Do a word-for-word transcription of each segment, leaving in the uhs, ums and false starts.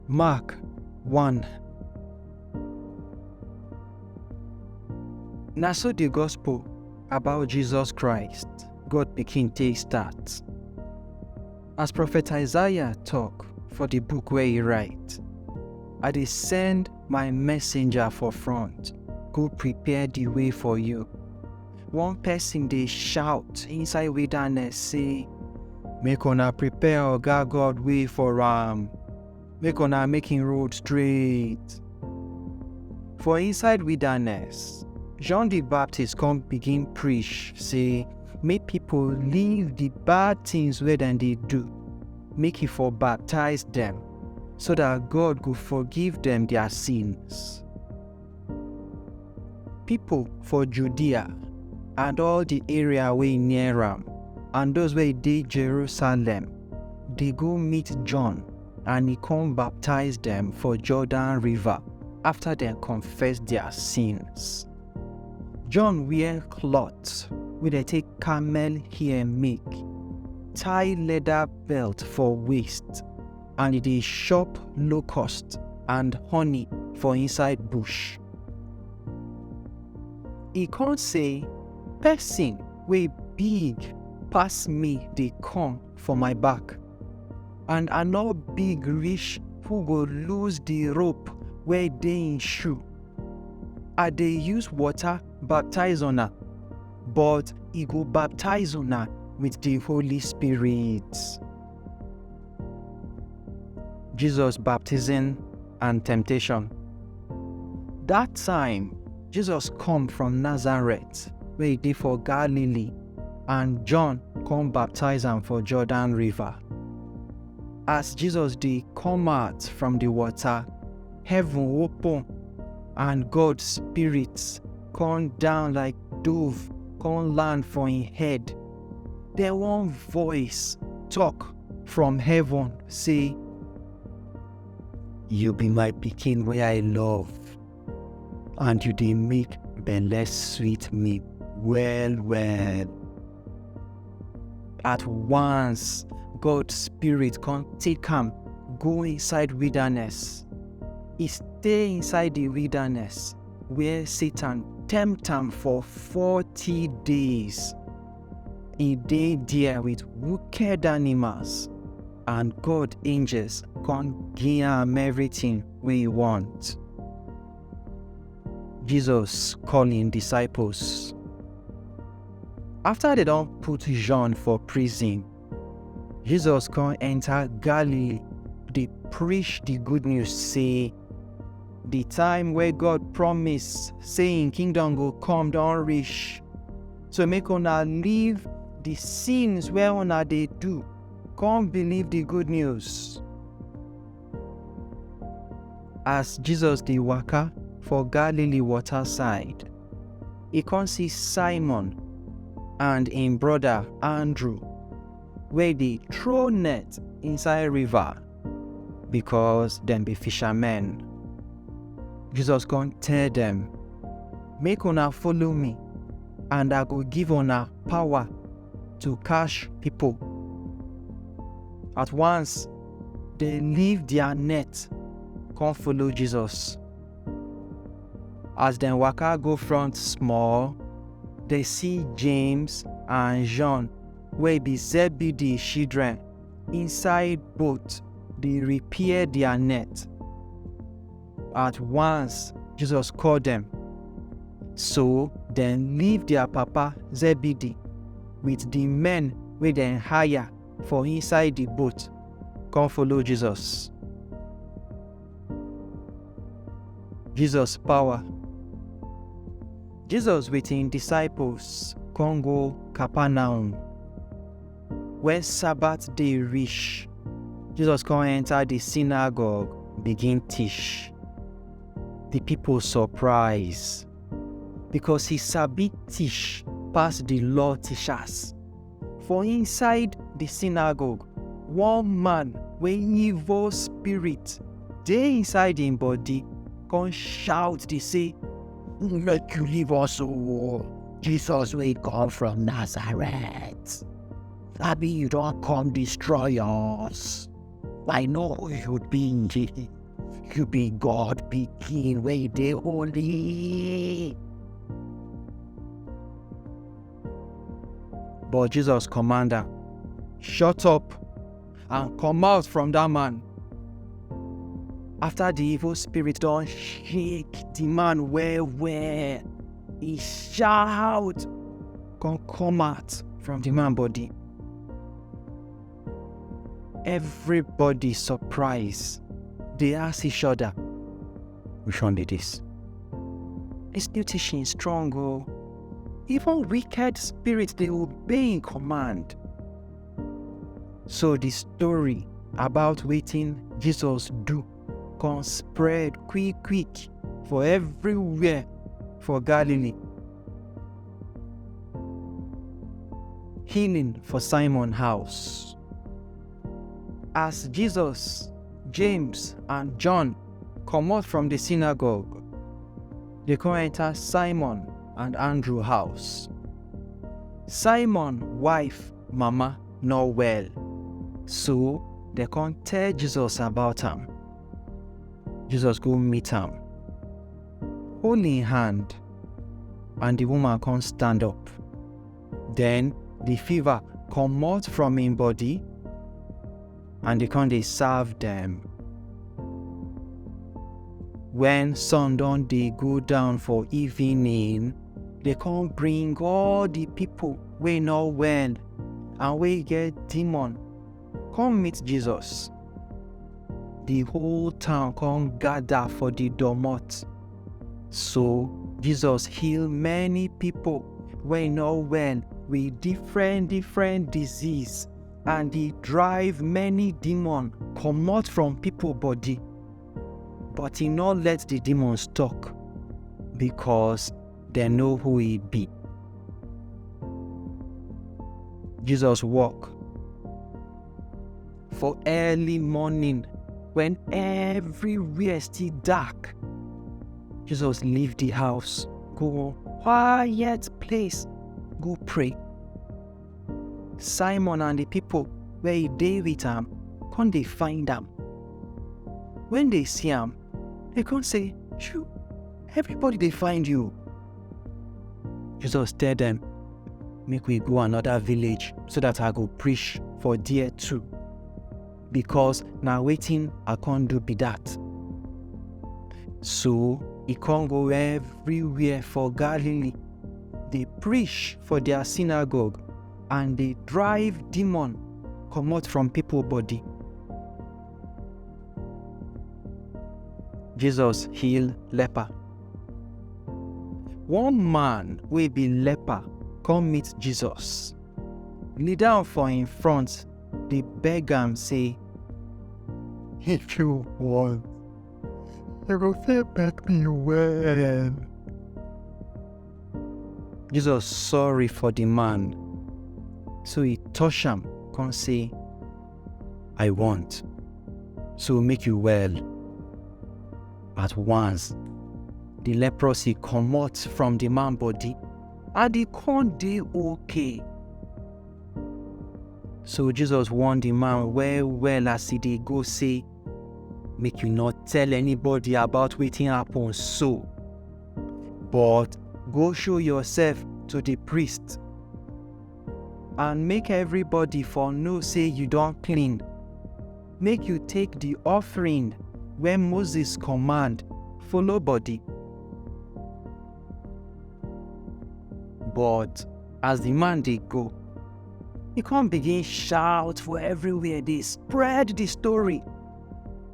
Mark one. Na so the gospel about Jesus Christ, God Pikin, take start. As Prophet Isaiah talk for the book where he write, "I dey send my messenger for front, go prepare the way for you." One person dey shout inside wilderness say, "Make una prepare Oga God way for am. Make una make him road straight." For inside wilderness, John the Baptist come begin preach say make people leave the bad things wey dem dey do, make he for baptize them, so that God go forgive them their sins. People for Judea and all the area wey near am, and those wey dey Jerusalem, dey go meet John, and he come baptize them for Jordan River after dem confess their sins. John wear cloth wey dem take camel hair make, tie leather belt for waist, and he dey chop locust and honey for inside bush. He come say, "Person wey big pass me dey come for my back, and I no big reach who go loose the rope wey dey him shoe. I dey use water baptize una, but he go baptize una with the Holy Spirit." Jesus' baptism and temptation. That time, Jesus come from Nazareth, wey e dey for Galilee, and John come baptize am for Jordan River. As Jesus dey come out from the water, heaven open, and God Spirit come down like dove, come land for him head. Then one voice talk from heaven say, "You be my pikin wey I love, and you dey make belle sweet me well well." At once, God Spirit come take am go inside wilderness. He stay inside the wilderness where Satan tempt am for forty days. He dey there with wicked animals, and God angels come give am everything wey he want. Jesus call him disciples. After dem don put John for prison, Jesus come enter Galilee, dey preach the good news say, "The time wey God promise say him kingdom go come don reach. So make una leave the sins wey una dey do, come believe the good news." As Jesus dey waka for Galilee water side, he come see Simon and him brother Andrew, wey dey throw net inside river, because dem be fishermen. Jesus come tell dem, "Make una follow me, and I go give una power to catch people." At once, dem leave their net, come follow Jesus. As dem waka go front small, dem see James and John, wey be Zebedee children, inside boat dey repair their net. At once, Jesus call dem. So dem leave their papa Zebedee with the men wey dem hire for inside the boat, come follow Jesus. Jesus power. Jesus with him disciples come go Capernaum. When Sabbath day reach, Jesus come enter the synagogue, begin teach. The people surprise, because he sabi teach pass the law teachers. For inside the synagogue, one man wey evil spirit dey inside im body come shout dey say, "Make you leave us o, Jesus wey come from Nazareth. Abi you don come destroy us? I know who you be. You be God pikin wey dey holy." But Jesus command am, "Shut up and come out from that man." After the evil spirit don shake the man well well, he shout, come come out from the man body. Everybody surprise, dey ask each other, "Which one be this? This new teaching strong o. Even wicked spirit dey obey im command." So the story about wetin Jesus do come spread quick quick for everywhere for Galilee. Healing for Simon house. As Jesus, James and John comot from the synagogue, dey come enter Simon and Andrew house. Simon wife mama no well, so dem come tell Jesus about am. Jesus go meet am, hold im hand, and the woman come stand up. Then the fever comot from im body, and dey come dey serve dem. When sun don dey go down for evening, dey come bring all the people wey no well and wey get demon come meet Jesus. The whole town come gather for the domot. So Jesus heal many people wey no well with different different disease, and he drive many demon comot from people body. But he no let the demons talk, because dem know who he be. Jesus walk for early morning when everywhere still dark. Jesus leave the house, go one quiet place, go pray. Simon and the people wey e dey with am come dey find am. When dem see am, dem come say, "Shoo, everybody dey find you." Jesus tell dem, "Make we go another village so that I go preach for there too, because na wetin I come do be that." So e come go everywhere for Galilee, dey preach for their synagogue and dey drive demon comot from people body. Jesus heal leper. One man wey be leper come meet Jesus, kneel down for im front, dey beg am say, "If you want, you go fit make me well." Jesus sorry for the man, so he touch am, come say, "I want, so make you well." At once, the leprosy comot from the man body, and e come dey okay. So Jesus warn the man well well as e dey go say, "Make you not tell anybody about wetin happen so, but go show yourself to the priest, and make everybody for know say you don clean. Make you take the offering wey Moses command, follow body." But as the man dey go, e come begin shout for everywhere, dey spread the story,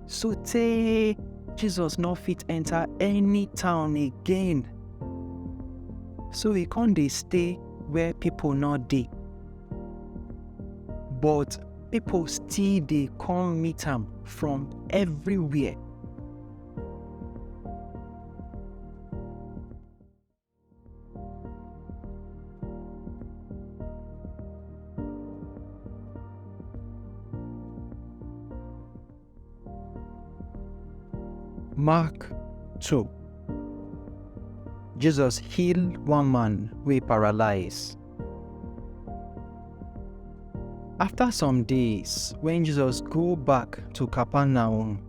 so tey Jesus no fit enter any town again. So e come dey stay where people no dey. But people still dey come meet am from everywhere. Mark two. Jesus heal one man wey paralyze. After some days, when Jesus go back to Capernaum,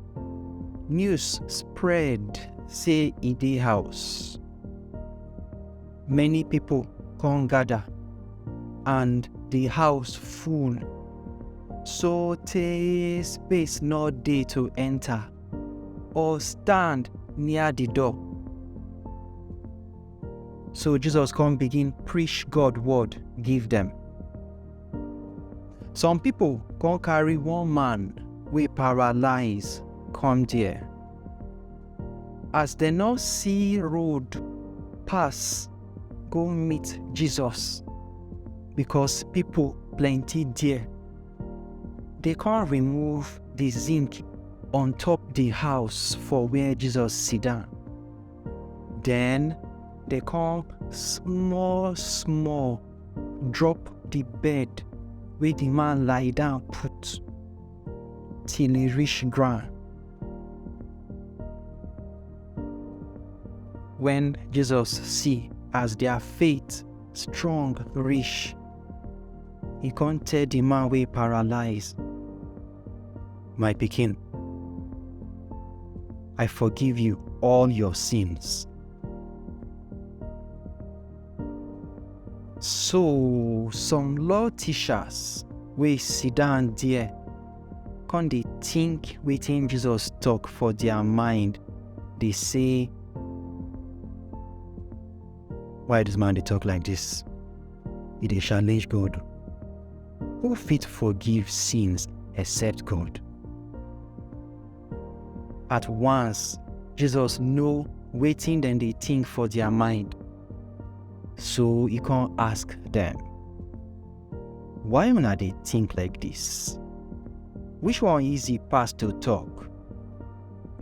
news spread say e dey house. Many people come gather, and the house full, so tey space no dey to enter or stand near the door. So Jesus come begin preach God word give them. Some people come carry one man wey paralyze come there. As dem no see road pass go meet Jesus, because people plenty there, dem come remove the zinc on top the house for where Jesus sit down. Then dem come small small drop the bed wey the man lie down put till e reach ground. When Jesus see as their faith strong reach, e come tell the man wey paralyze, "My pikin, I forgive you all your sins." So some law teachers wey sit down there come dey think wetin Jesus talk for their mind, dey say, "Why this man dey talk like this? He dey challenge God. Who fit forgive sins except God?" At once, Jesus know wetin dem dey think for their mind. So e come ask them, "Why una dey think like this? Which one easy pass to talk,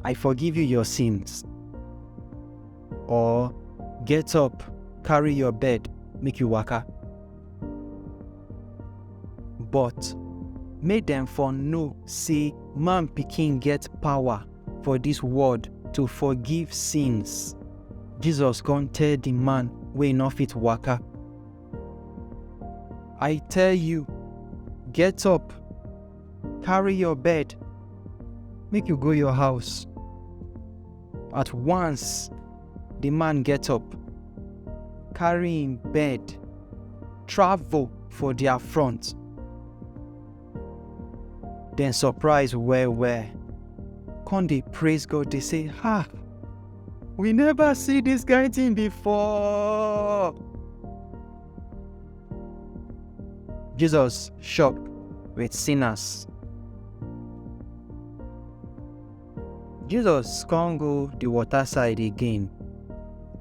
'I forgive you your sins', or 'Get up, carry your bed, make you waka'?" But make dem for know say man pikin get power for this world to forgive sins. Jesus come tell the man wey no fit waka, "I tell you, get up, carry your bed, make you go your house." At once, the man get up, carry him bed, travel for their front. Dem surprise well well, come dey praise God, dey say, "Ha, we never see this kind thing before." Jesus shop with sinners. Jesus come go the water side again,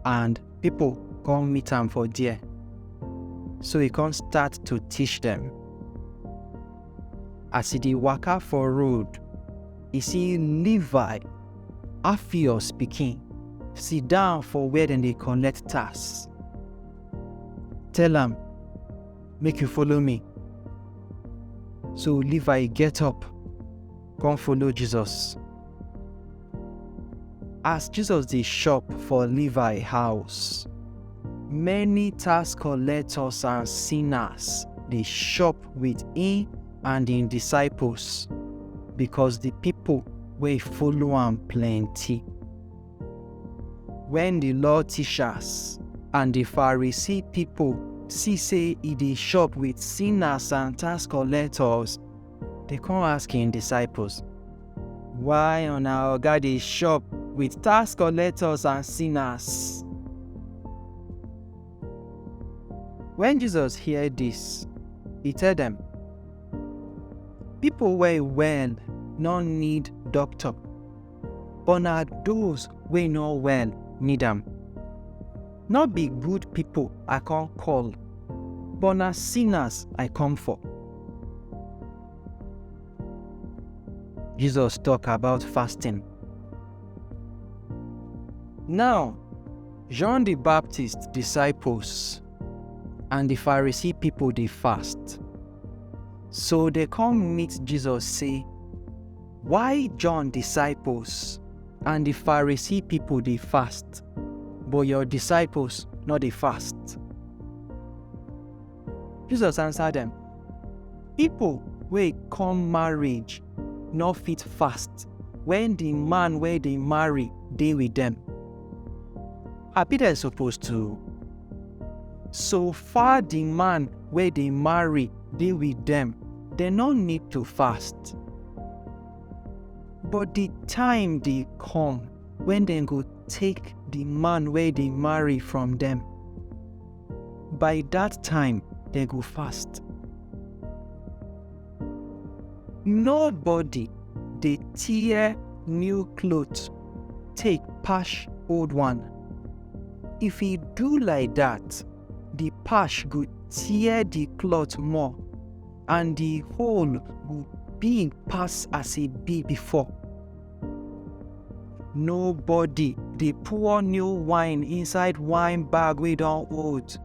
and people come meet am for there. So he come start to teach them. As he dey waka for road, he see Levi, Alphaeus pikin, sit down for where dem dey collect tax. Tell am, "Make you follow me." So Levi get up, come follow Jesus. As Jesus dey shop for Levi house, many tax collectors and sinners dey shop with him and him disciples, because the people wey follow am plenty. When the law teachers and the Pharisee people see say he dey shop with sinners and tax collectors, dem come ask him disciples, "Why una oga dey shop with tax collectors and sinners?" When Jesus hear this, he tell them, "People wey well no need doctor, but na those wey no well need am. No be good people I come call, but na sinners I come for." Jesus talk about fasting. Now, John the Baptist disciples and the Pharisee people dey fast. So dem come meet Jesus say, "Why John disciples and the Pharisee people dey fast, but your disciples no dey fast." Jesus answer them, "People wey come marriage no fit fast when the man wey dey marry dey with them. Abi dem suppose to? So far the man wey dey marry dey with them, dem no need to fast. But the time dey come when dem go take the man wey dey marry from them. By that time, dem go fast. Nobody dey tear new cloth take patch old one. If e do like that, the patch go tear the cloth more, and the hole go big pass as e be before. Nobody dey pour new wine inside wine bag wey don old.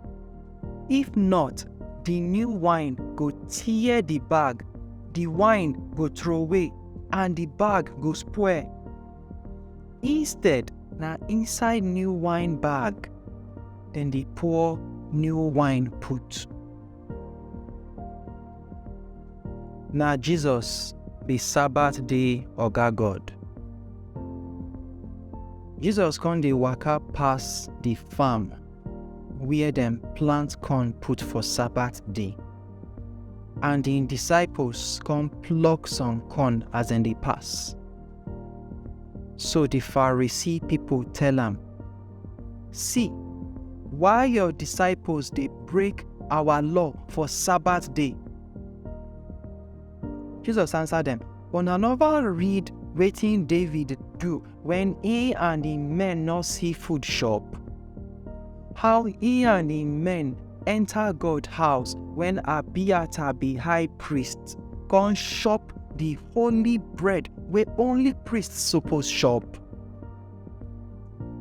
If not, the new wine go tear the bag, the wine go throway, and the bag go spoil. Instead, na inside new wine bag dem dey pour new wine put." Na Jesus be Sabbath day Oga God. Jesus come dey waka pass the farm where dem plant corn put for Sabbath day, and im disciples come pluck some corn as dem dey pass. So the Pharisee people tell am, "See, why your disciples dey break our law for Sabbath day?" Jesus answer them, "Una never read wetin David do when he and im men no see food chop? How he and im men enter God house when Abiathar be high priest, come chop the holy bread wey only priests suppose chop?"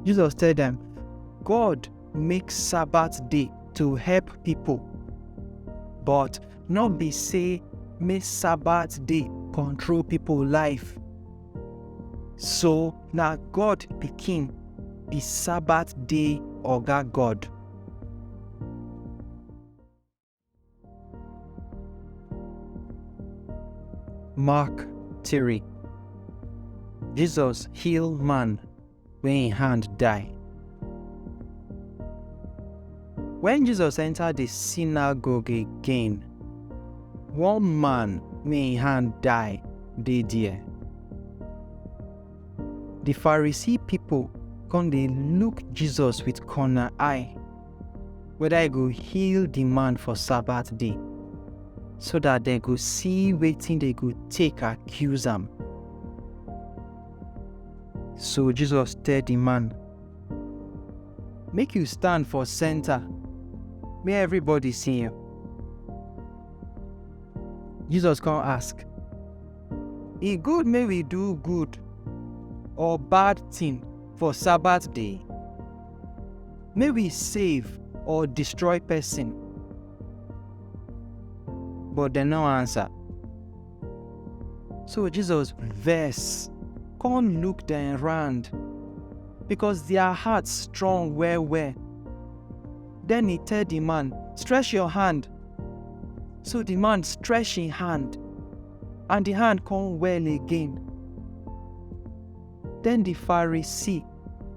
Jesus tell them, "God make Sabbath day to help people, but no be say make Sabbath day control people life. So na God pikin be Sabbath day Oga God." Mark three. Jesus heal man wey im hand die. When Jesus enter the synagogue again, one man wey im hand die dey there. The Pharisee people come dey look Jesus with corner eye, whether he go heal the man for Sabbath day, so that dem go see wetin dem go take accuse am. So Jesus tell the man, "Make you stand for center, make everybody see you." Jesus come ask, "E good make we do good or bad thing for Sabbath day? Make we save or destroy person?" But dem no answer. So Jesus vex, come look dem round, because their heart strong well well. Then he tell the man, "Stretch your hand." So the man stretch him hand, and the hand come well again. Then the Pharisee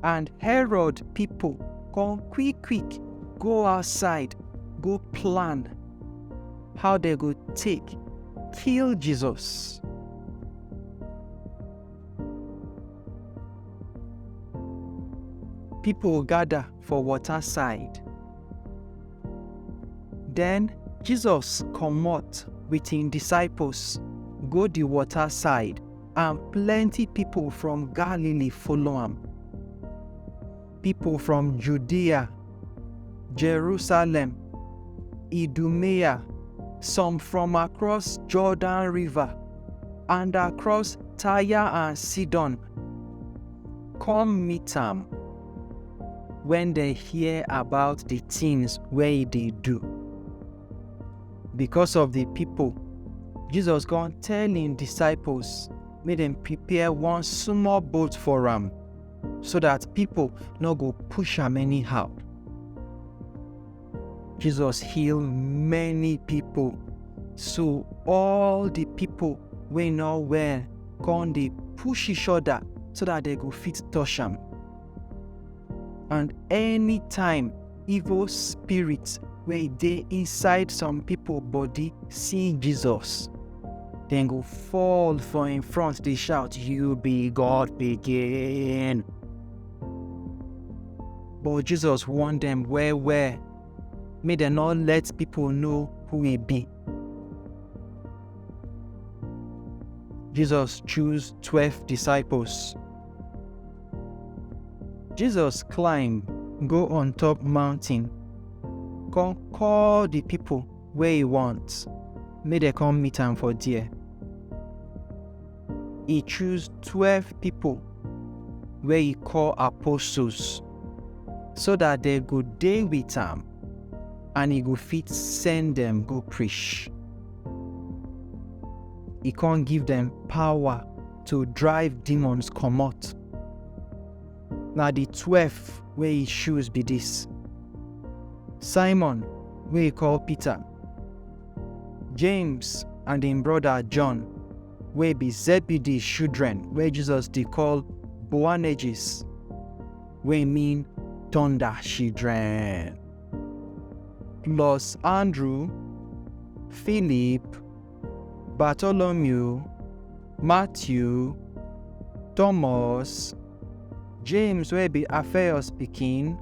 and Herod people come quick quick go outside, go plan how dem go take kill Jesus. People gather for water side. Then Jesus comot with him disciples go the water side, and plenty people from Galilee follow am. People from Judea, Jerusalem, Idumea, some from across Jordan River, and across Tyre and Sidon, come meet am when dem hear about the things wey he dey do. Because of the people, Jesus come tell him disciples make dem prepare one small boat for am, so that people no go push am anyhow. Jesus heal many people, so all the people wey no well come dey push each other so that they go fit touch am. And anytime evil spirit wey dey inside some people body see Jesus, dem go fall for im front dey shout, "You be God pikin." But Jesus warn dem well well, make dem no let people know who he be. Jesus choose twelve disciples. Jesus climb go on top mountain, come call the people wey he want, make dem come meet am for there. He choose twelve people wey he call apostles, so that they go dey with am and he go fit send them go preach. He come give them power to drive demons comot. Na the twelve wey he choose be this: Simon, wey he call Peter, James and im brother John, wey be Zebedee children, wey Jesus dey call Boanerges, wey mean thunder children, plus Andrew, Philip, Bartholomew, Matthew, Thomas, James wey be Alphaeus pikin,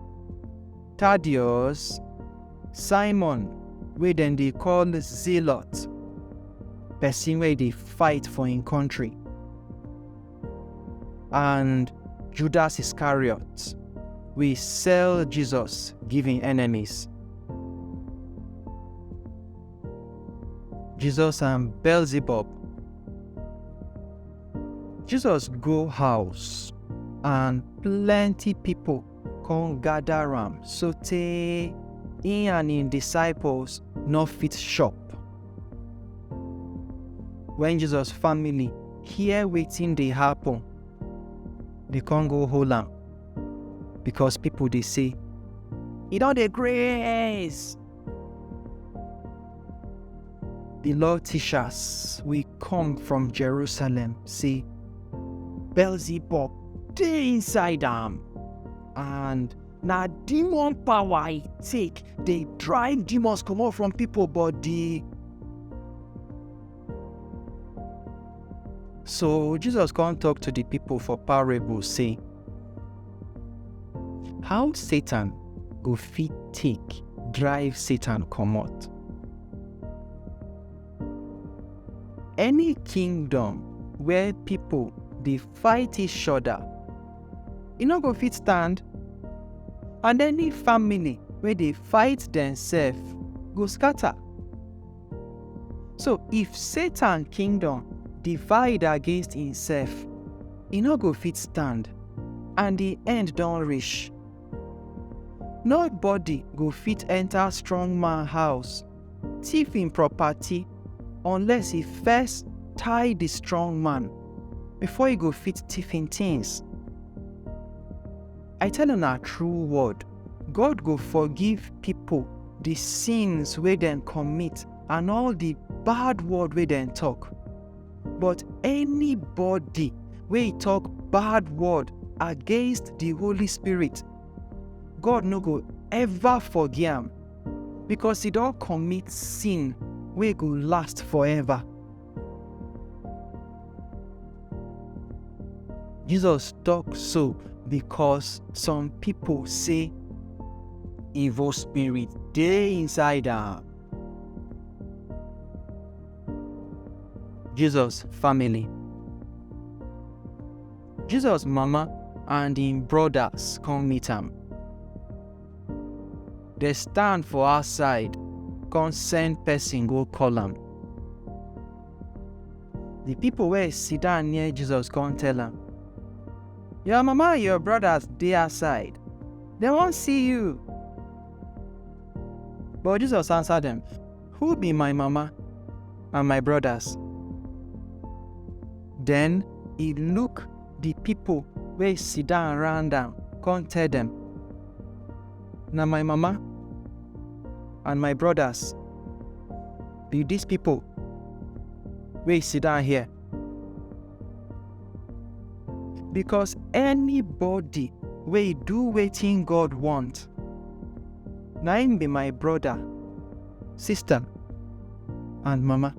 Thaddeus, Simon wey dem dey call Zealot, person wey dey fight for im country, and Judas Iscariot wey sell Jesus give im enemies. Jesus and Beelzebub. Jesus go house and plenty people come gather am sotey he and im disciples no fit chop. When Jesus family hear wetin dey happen, they come go hold am because people dey say, "E don dey grace." The law teachers wey come from Jerusalem say, "Beelzebub dey inside am, and na demon power e take dey drive demons comot from people body." So Jesus come talk to the people for parable say, "How Satan go fit take drive Satan comot? Any kingdom where people dey fight each other, e no go fit stand, and any family wey dey fight themselves go scatter. So if Satan kingdom divide against himself, e no go fit stand, and the end don reach. Nobody go fit enter strong man house, thief him property, unless he first tie the strong man before he go fit thief him things." I tell una true word, God go forgive people the sins wey dem commit and all the bad word wey dem talk. But anybody wey talk bad word against the Holy Spirit, God no go ever forgive am, because he don commit sin wey go last forever. Jesus talk so because some people say evil spirit dey inside am. Jesus family. Jesus mama and im brothers come meet am. They stand for outside, come send person go call am. The people wey sit down near Jesus come tell am, "Your mama and your brothers dey outside. They wan see you." But Jesus answer them, "Who be my mama and my brothers?" Then he look the people wey sit down round am come tell dem, "Na my mama and my brothers be dis pipo wey sit down here." Because anybody wey do wetin God want, na im be my brother, sister, and mama.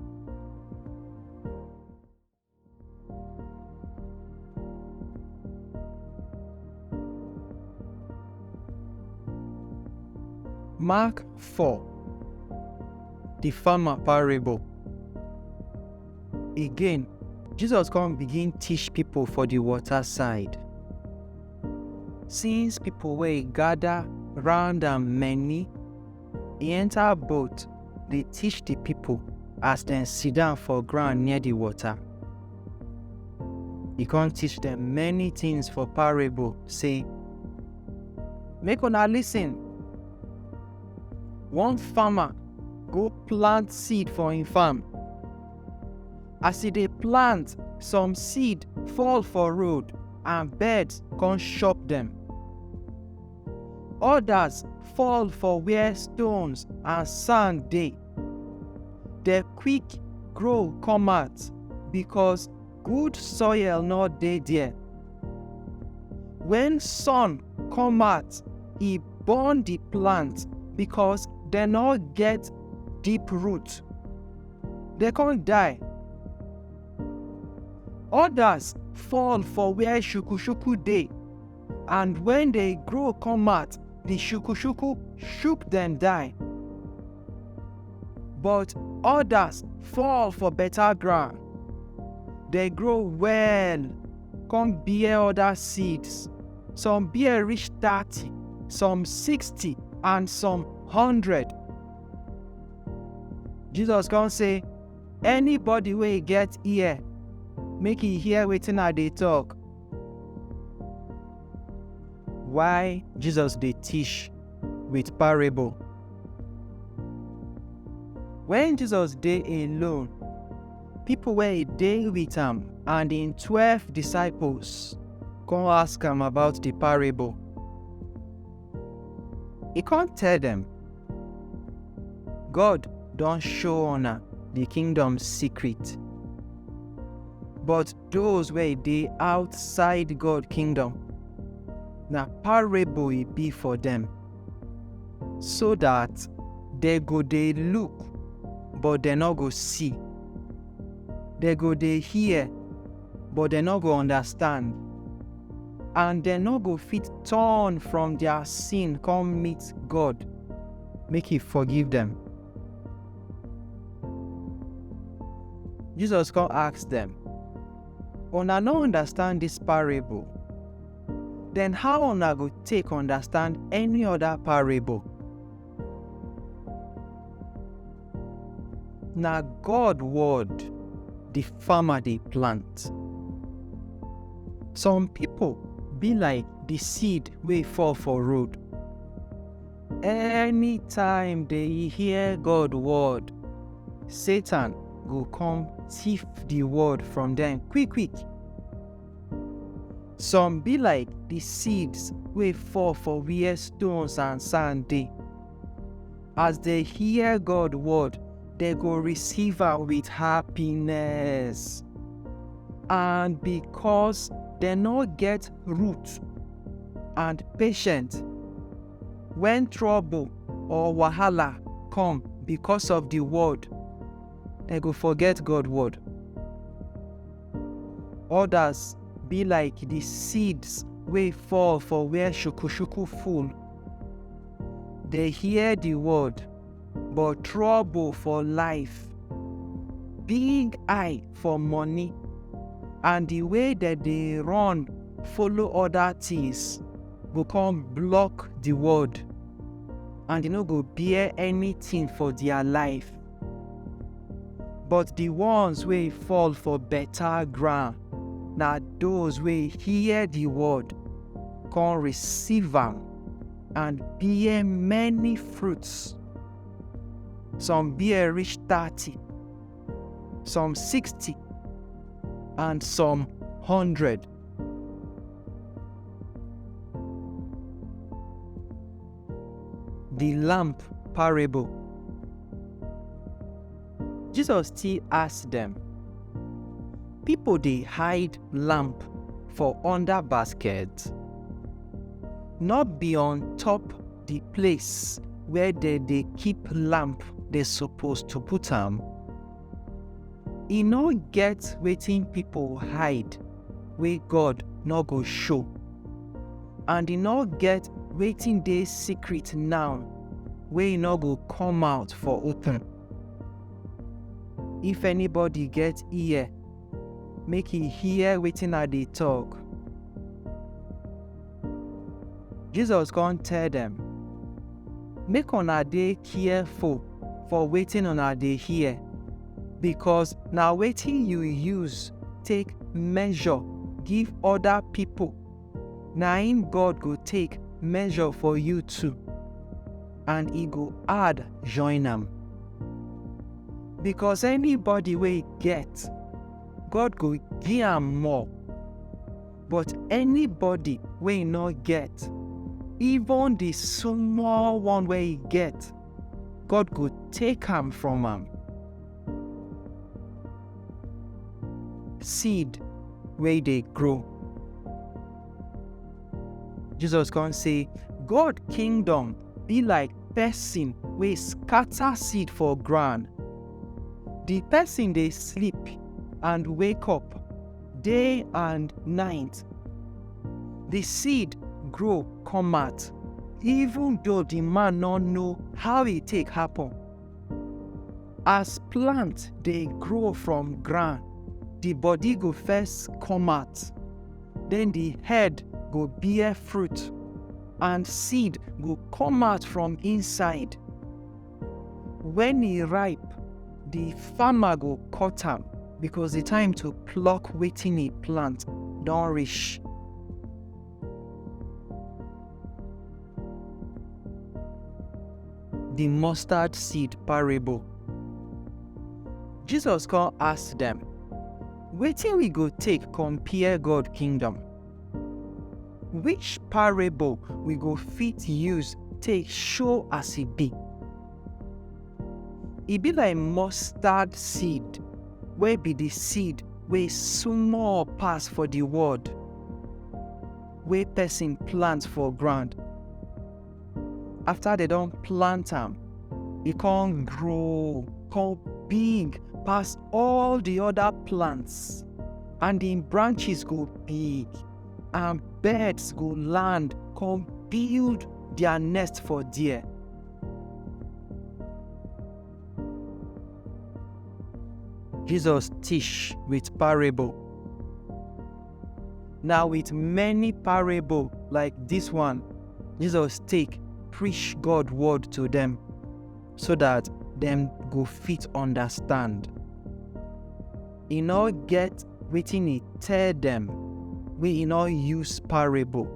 Mark four, the farmer parable. Again, Jesus come begin teach people for the water side. Since people wey gather round am many, he enter boat dey teach the people as dem sit down for ground near the water. He come teach them many things for parable, say, "Make una listen. One farmer go plant seed for him farm. As e dey plant, some seed fall for road and birds come chop them. Others fall for where stones and sand dey. They quick grow come out because good soil no dey there. When sun come out, e burn the plant because they no get deep root. They come die." Others fall for where shuku-shuku dey, and when they grow come out, the shuku-shuku shook them die. But others fall for better ground. They grow well, come bear other seeds. Some bear reach thirty, some sixty, and some hundred. Jesus come say, "Anybody wey get ear, make e hear wetin I dey talk." Why Jesus dey teach with parable? When Jesus dey alone, people wey dey with am and im twelve disciples come ask am about the parable. He come tell them, "God don show una the kingdom secret. But those wey dey outside God kingdom, na parable e be for them, so that they go dey look, but they no go see. They go dey hear, but they no go understand. And they no go fit turn from their sin come meet God, make e forgive them." Jesus come ask them, "Una no understand this parable? Then how una go take understand any other parable? Na God word the farmer dey plant. Some people be like the seed wey fall for road. Anytime they hear God word, Satan go come thief the word from them quick quick. Some be like the seeds wey fall for where stones and sand dey. As they hear God word, they go receive am with happiness. And because they no get root and patience, when trouble or wahala come because of the word, they go forget God word." Others be like the seeds wey fall for where shuku-shuku full. They hear the word, but trouble for life, big eye for money, and the way that they run follow other things go come block the word, and they no go bear anything for their life. But the ones wey fall for better ground na those wey hear the word, come receive am, and bear many fruits. Some bear reach thirty, some sixty, and some hundred. The lamp parable. Jesus still ask dem, "People dey hide lamp for under basket? Not be on top the place where they dey keep lamp they suppose to put am? E no get wetin people hide wey God no go show, and e no get wetin dey secret now wey e no go come out for open. If anybody get ear, make e hear wetin I dey talk." Jesus come tell dem, "Make una dey careful for wetin una dey hear, because na wetin you use take measure give other people, na im God go take measure for you too, and e go add join am. Because anybody wey get, God go give am more. But anybody wey no get, even the small one wey e get, God go take am from am." Seed wey dey grow. Jesus come say, "God kingdom be like person wey scatter seed for ground. The person dey sleep and wake up day and night. The seed grow come out, even though the man no know how e take happen." As plant dey grow from ground, the body go first come out, then the head go bear fruit, and seed go come out from inside. When e ripe, the farmer go cut am, because the time to pluck wetin e plant don reach. The mustard seed parable. Jesus come ask dem, "Wetin we go take compare God kingdom? Which parable we go fit use take show as e be? E be like mustard seed, wey be the seed wey small pass for the world, wey person plant for ground. After they don plant am, e come grow, come big pass all the other plants, and im branches go big, and birds go land come build their nest for there." Jesus teach with parable. Now, with many parable like this one, Jesus take preach God word to them, so that them go fit understand. E no get wetin e tell them wey e no use parable.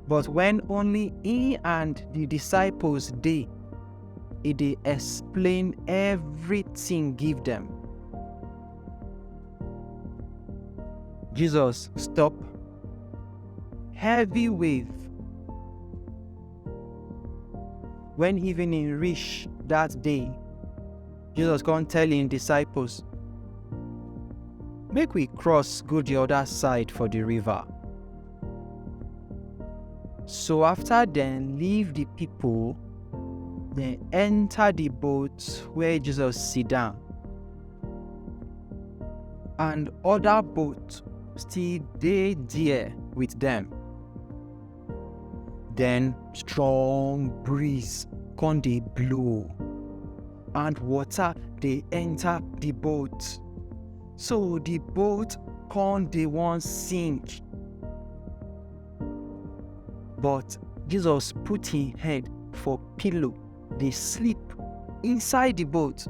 But when only he and the disciples dey, e dey explain everything give them. Jesus stop. Heavy wave. When evening reach that day, Jesus come tell him disciples, "Make we cross go the other side for the river." So after dem leave the people, dem enter the boat where Jesus sit down, and other boat still dey there with them. Then strong breeze come dey blow, and water dey enter the boat. So the boat come dey wan sink. But Jesus put him head for pillow, dey sleep inside the boat.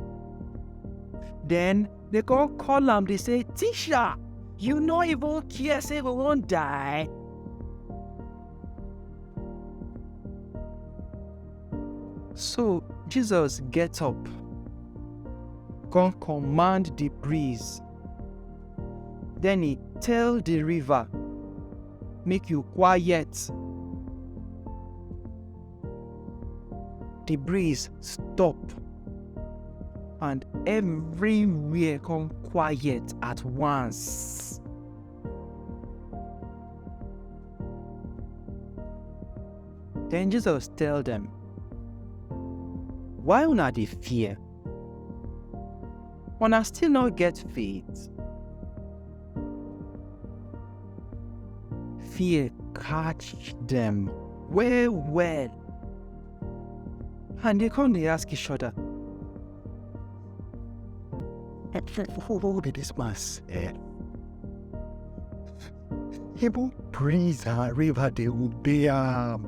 Then they come call am, dey say, "Teacher, you no even care say we wan die?" So Jesus get up, come command the breeze. Then he tell the river, "Make you quiet." The breeze stop and everywhere come quiet at once. Then Jesus tell them, "Why una dey fear? Una still no get faith?" Fear catch them well well, and they come dey ask each other, "Who be this man sef? Even breeze and river dey obey am."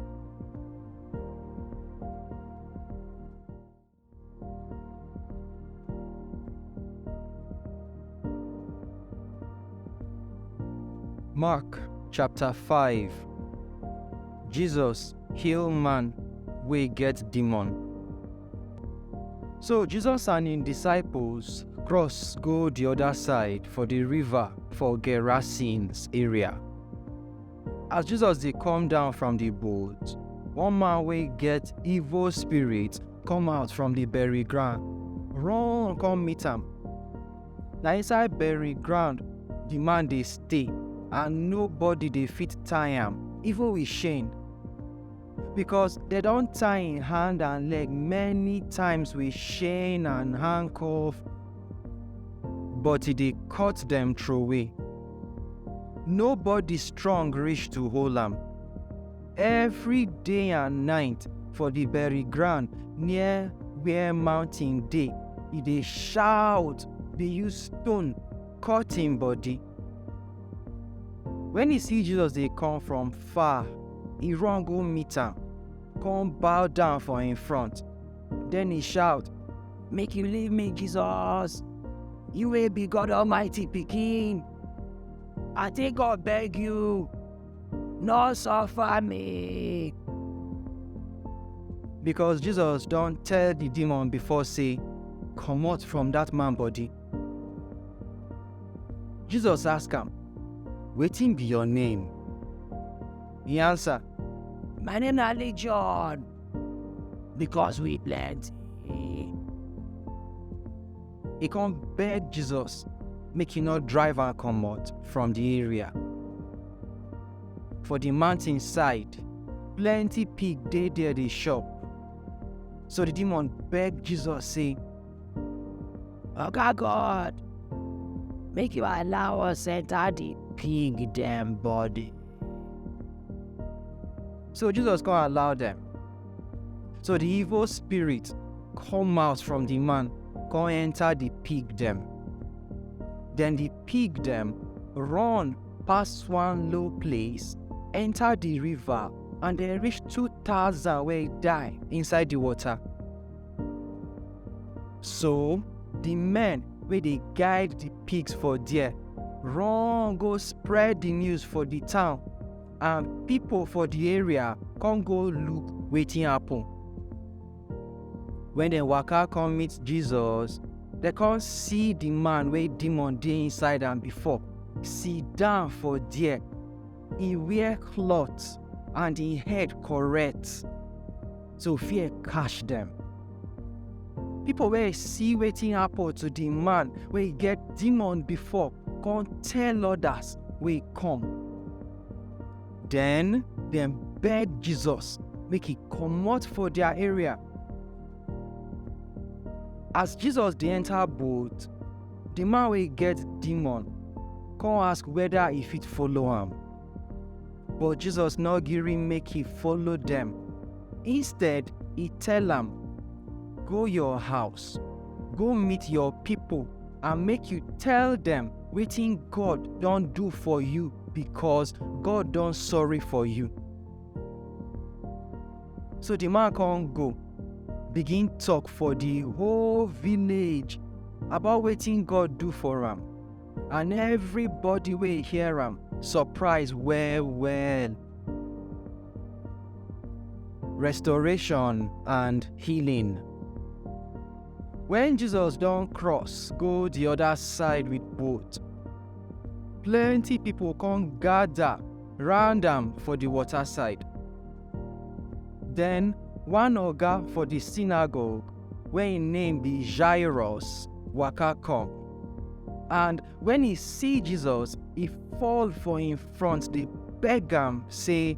Mark chapter five. Jesus heal man wey get demon. So Jesus and him disciples cross go the other side for the river for Gerasenes area. As Jesus dey come down from the boat, one man wey get evil spirit come out from the bury ground, run come meet am. Na inside bury ground the man dey stay, and nobody dey fit tie am, even with chain, because dem don tie him hand and leg many times with chain and handcuff, but e dey cut dem throway. Nobody strong reach to hold am. Every day and night for the bury ground near where mountain dey, e dey shout, dey use stone cut him body. When he see Jesus dey come from far, he run go meet am, come bow down for him front. Then he shout, "Make you leave me, Jesus. You wey be God Almighty pikin. I take God beg you, no suffer me." Because Jesus don tell the demon before say, "Comot from that man body." Jesus ask am, "Wetin be your name?" He answer, "My name na Legion, because we plenty." He come beg Jesus make he no drive am comot from the area. For the mountain side, plenty pig dey there dey chop. So the demon beg Jesus say, "Oga God, make you allow us enter the pig dem body." So Jesus come allow them. So the evil spirit come out from the man, come enter the pig dem. Then the pig dem run pass one low place, enter the river, and dem reach two thousand wey die inside the water. So the men wey dey guide the pigs for there run go spread the news for the town, and people for the area come go look wetin happen. When dem waka come meet Jesus, dem come see the man wey demon dey inside am before, sit down for there. He wear cloth and him head correct. So fear catch dem. People wey see wetin happen to the man wey get demon before come tell others wey come. Then dem beg Jesus make he comot for their area. As Jesus dey enter boat, the man wey get demon come ask whether he fit follow am. But Jesus no gree make he follow dem. Instead, he tell am, "Go your house, go meet your people, and make you tell dem wetin God don do for you, because God don sorry for you." So the man come go, begin talk for the whole village about wetin God do for am, and everybody wey hear am surprise well well. Restoration and healing. When Jesus don cross go the other side with boat, plenty people come gather round am for the water side. Then One oga for di synagogue, wey im name be Jairus, waka come. And wen e see Jesus, e fall for im front dey beg am sey,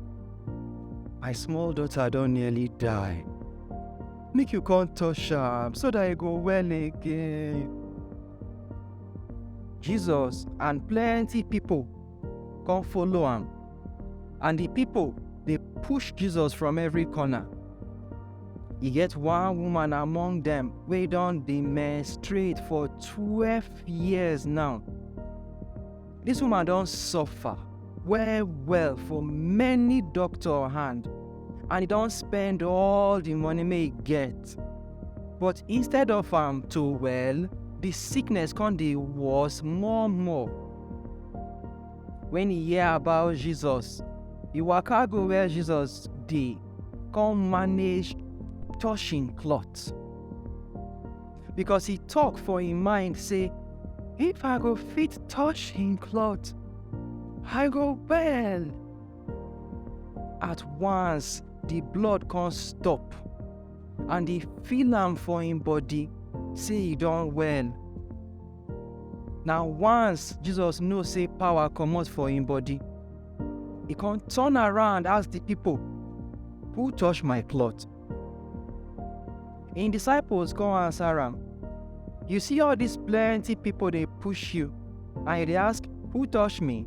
"My small daughter don nearly die. Make you come touch am so dat e go well again." Jesus and plenty pipo come follow am, and di pipo dey push Jesus from every corner. E get one woman among dem wey don dey menstruate for twelve years now. Dis woman don suffer well well for many doctor hand, and e don spend all di money wey e get. But instead of am to well, di sickness come dey worse more more. Wen e hear about Jesus, e waka go where Jesus dey, come manage touch im cloth. Because e talk for im mind sey, "If I go fit touch im cloth, I go well." At once, di blood come stop, and e feel am for im body sey e don well. Na once Jesus know sey power comot for im body, e come turn around ask di pipo, "Who touch my cloth?" Im disciples come answer am, "You see all dis plenty pipo dey push you, and you dey ask, 'Who touch me?'"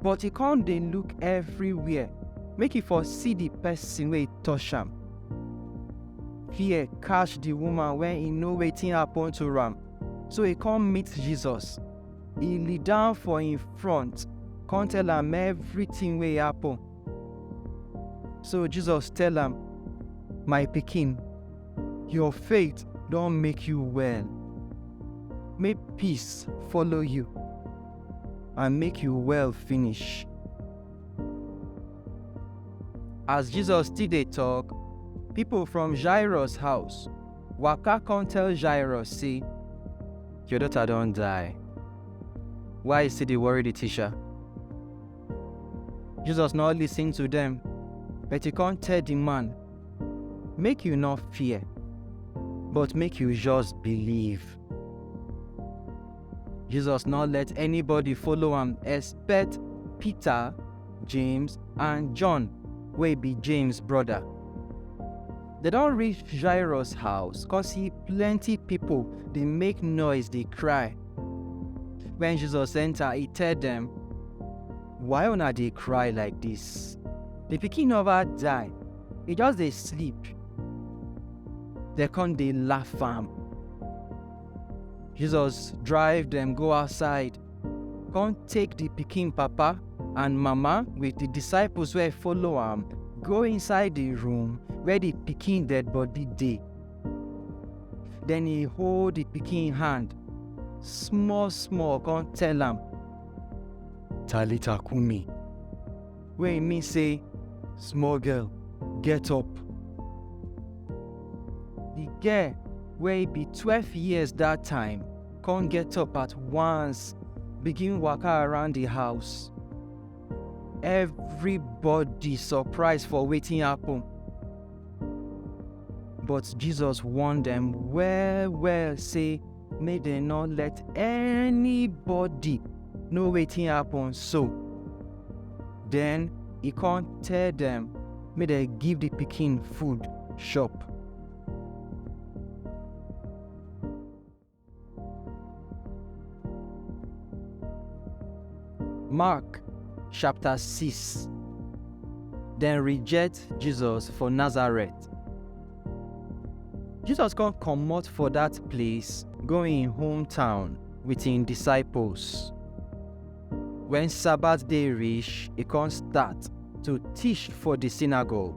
But e come dey look everywhere, make e for see di pesin wey touch am. Fear catch di woman wen e know wetin happen to am, so e come meet Jesus. E lie down for im front, come tell am everything wey happen. So Jesus tell am, "My pikin, your faith don make you well. Make peace follow you and make you well finish." As Jesus still dey talk, people from Jairus house waka come tell Jairus say, "Your daughter don die. Why you still dey worry the teacher?" Jesus no listen to them, but he come tell the man, "Make you no fear, but make you just believe." Jesus no let anybody follow am except Peter, James, and John, wey be James brother. They don reach Jairus house, come see plenty people dey make noise, dey cry. When Jesus enter, he tell them, "Why una dey cry like this? The pikin never die, he just dey sleep." They come dey laugh am. Jesus drive them go outside, come take the pikin papa and mama with the disciples wey follow am go inside the room where the pikin dead body dey. Then he hold the pikin hand small small, come tell am, "Talitha kumi," wey mean say, "Small girl, get up." The girl, wey be twelve years that time, come get up at once, begin waka around the house. Everybody surprise for wetin happen. But Jesus warn them well well say make dem no let anybody know wetin happen so. Then he come tell them make dem give the pikin food chop. Mark chapter six. Dem reject Jesus for Nazareth. Jesus come comot for that place, go im hometown with im disciples. When Sabbath day reach, he come start to teach for the synagogue.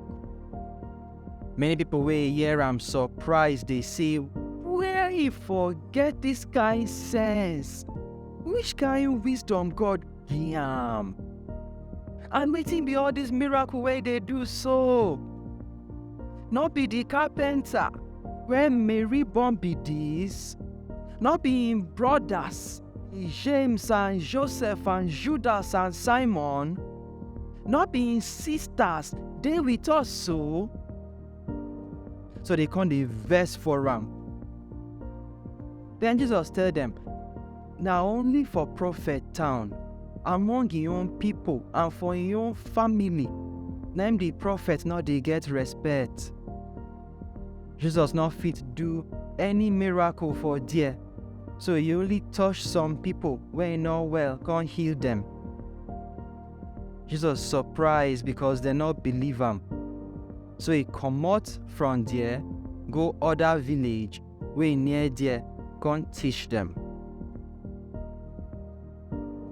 Many people wey hear am surprise, dey say, "Where he for get this kind sense? Which kind wisdom God give am? And wetin be all this miracle wey dey do so? No be the carpenter wey Mary born be this? No be im brothers, James and Joseph and Judas and Simon? No be im sisters dey with us so?" So dem come dey vex for am. Then Jesus tell dem, "Na only for prophet town, among im own people and for im own family, na im the prophet no dey get respect." Jesus no fit do any miracle for there, so he only touch some people wey no well come heal dem. Jesus surprise because dem no believe am. So he comot from there, go other village wey near there, come teach dem.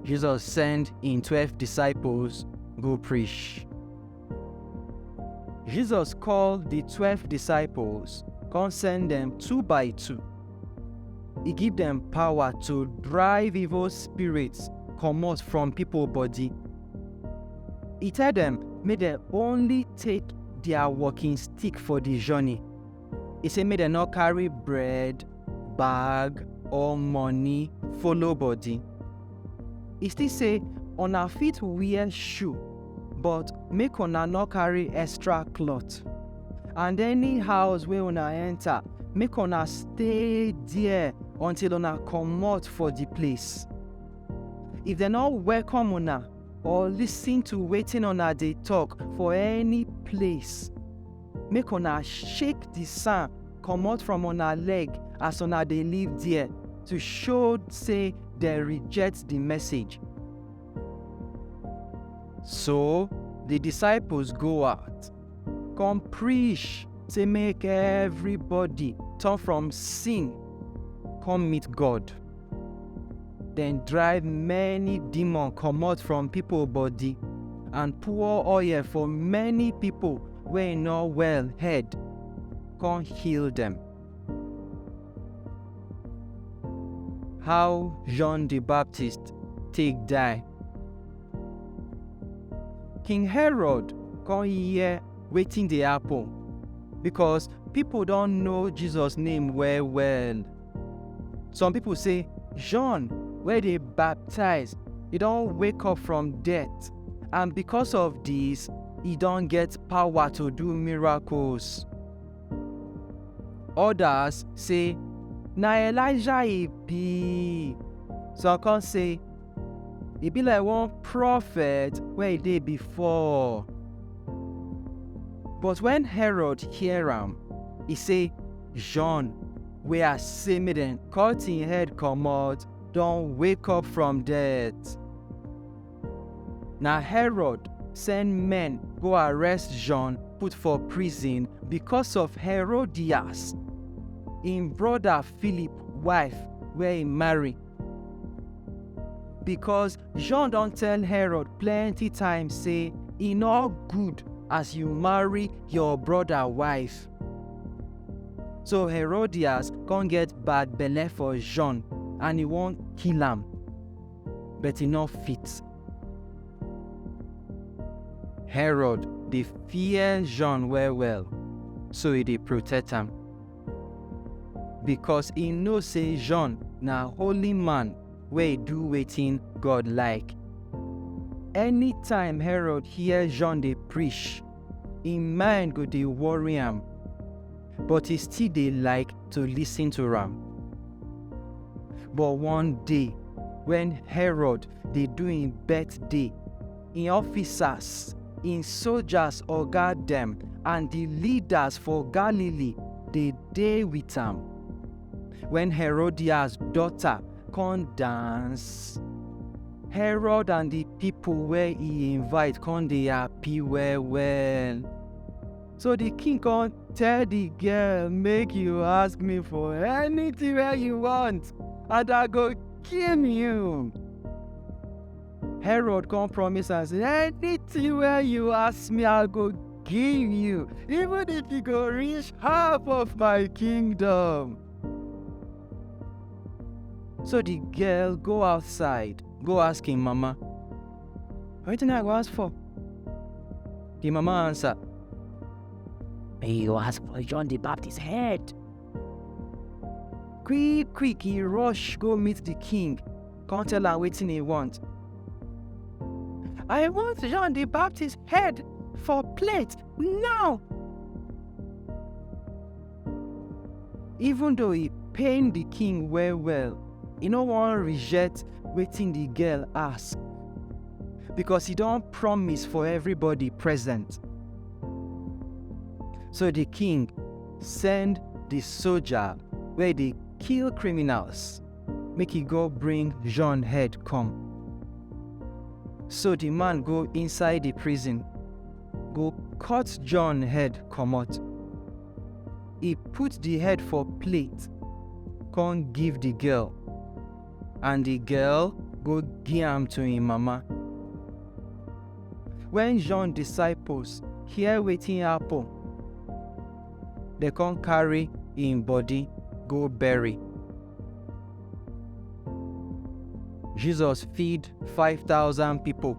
Jesus send im twelve disciples go preach. Jesus call the twelve disciples, come send dem two by two. He give dem power to drive evil spirits comot from people body. He tell dem make dem only take their walking stick for the journey. He say make dem no carry bread, bag, or money follow body. He still say una fit wear shoe, but make una no carry extra cloth. And any house wey una enter, make una stay there until una comot for the place. If dem no welcome una or listen to wetin una dey talk for any place, make una shake the sand comot from una leg as una dey live there, to show say dem reject the message. So the disciples go out, come preach say make everybody turn from sin, come meet God. Dem drive many demon comot from people body and pour oil for many people wey no well head, come heal dem. How John the Baptist take die? King Herod come hear wetin dey happen, because people don know Jesus name well well. Some people say John wey dey baptize, he don wake up from death, and because of this, he don get power to do miracles. Others say na Elijah e be. Some come say e be like one prophet wey e dey before. But when Herod hear am, he say John wey I say make dem cut im head comot don wake up from death. Na Herod send men go arrest John, put for prison because of Herodias, im brother Philip wife wey he marry. Because John don tell Herod plenty times say e no good as you marry your brother wife. So Herodias come get bad belle for John and he wan kill am, but he no fit. Herod dey fear John well well, so he dey protect am, because he know say John na holy man wey do wetin God like. Anytime Herod hear John dey preach, im mind go dey worry am, but he still dey like to listen to am. But one day, when Herod dey do im birthday, im officers, im soldiers oga dem, and the leaders for Galilee dey dey with am. When Herodias daughter come dance, Herod and the people wey he invite come dey happy well well. So the king come tell the girl, "Make you ask me for anything wey you want, and I go give you." Herod come promise am say, "Anything wey you ask me, I go give you, even if e go reach half of my kingdom." So the girl go outside, go ask im mama, "Wetin I go ask for?" The mama answer, "Make you ask for John the Baptist head." Quick quick, he rush go meet the king, come tell am wetin he want. "I want John the Baptist head for plate now." Even though e pain the king well well, e no wan reject wetin the girl ask, because e don promise for everybody present. So the king send the soldier wey dey kill criminals make e go bring John head come. So the man go inside the prison, go cut John head comot. E put the head for plate, come give the girl, and the girl go give am to im mama. When John disciples hear wetin happen, dem come carry im body go bury. Jesus feed five thousand people.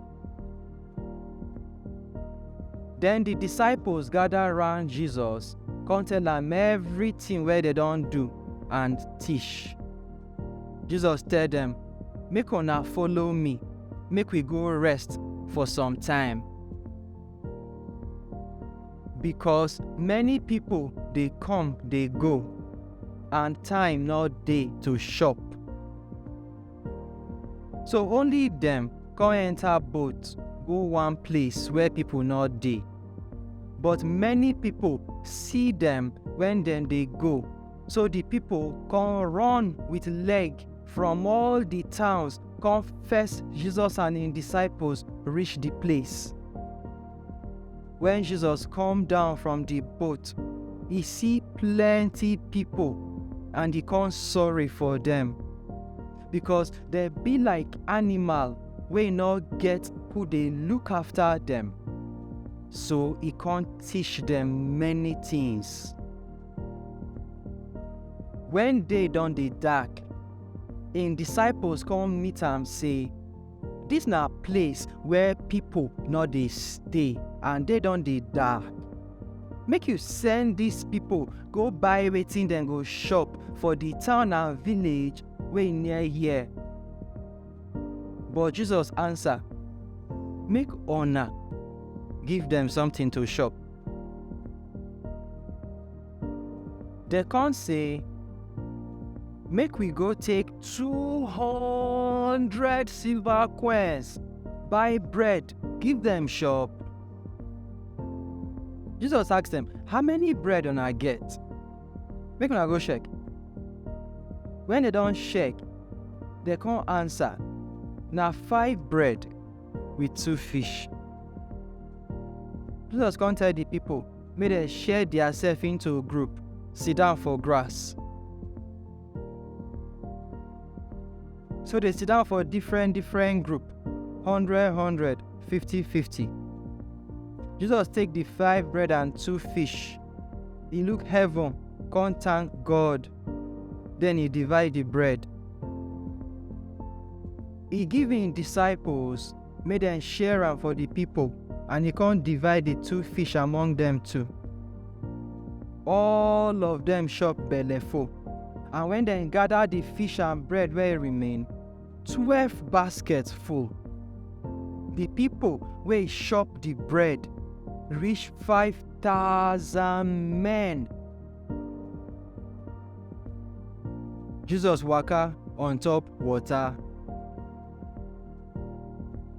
Then the disciples gather round Jesus, come tell am everything wey dem don do and teach. Jesus tell dem, "Make una follow me, make we go rest for some time." Because many people dey come, dey go, and time no dey to chop. So only dem come enter boat go one place where people no dey. But many people see dem when dem dey go. So the people come run with leg from all the towns, come fetch Jesus and im disciples reach the place. When Jesus come down from the boat, e see plenty people, and e come sorry for dem, because dem be like animal wey no get who dey look after dem. So e come teach dem many things. When day don dey dark, im disciples come meet am say, "Dis na place where people no dey stay, and day don dey dark. Make you send dis people go buy wetin dem go chop for the town and village wey near here." But Jesus answer, "Make una give dem something to chop." Dem come say, "Make we go take two hundred silver coins, buy bread, give dem chop." Jesus ask dem, "How many bread una get? Make una go check." When dem don check, dem come answer, "Na five bread with two fish." Jesus come tell the people make dem share theirself into group, sit down for grass. So dem sit down for different different group, hundred hundred, fifty fifty. Jesus take the five bread and two fish, e look heaven, come thank God, then e divide the bread. E give im disciples make dem share am for the people, and e come divide the two fish among dem too. All of dem chop belle full, and when dem gather the fish and bread wey remain, twelve baskets full. The people wey chop the bread reach five thousand men. Jesus waka on top water.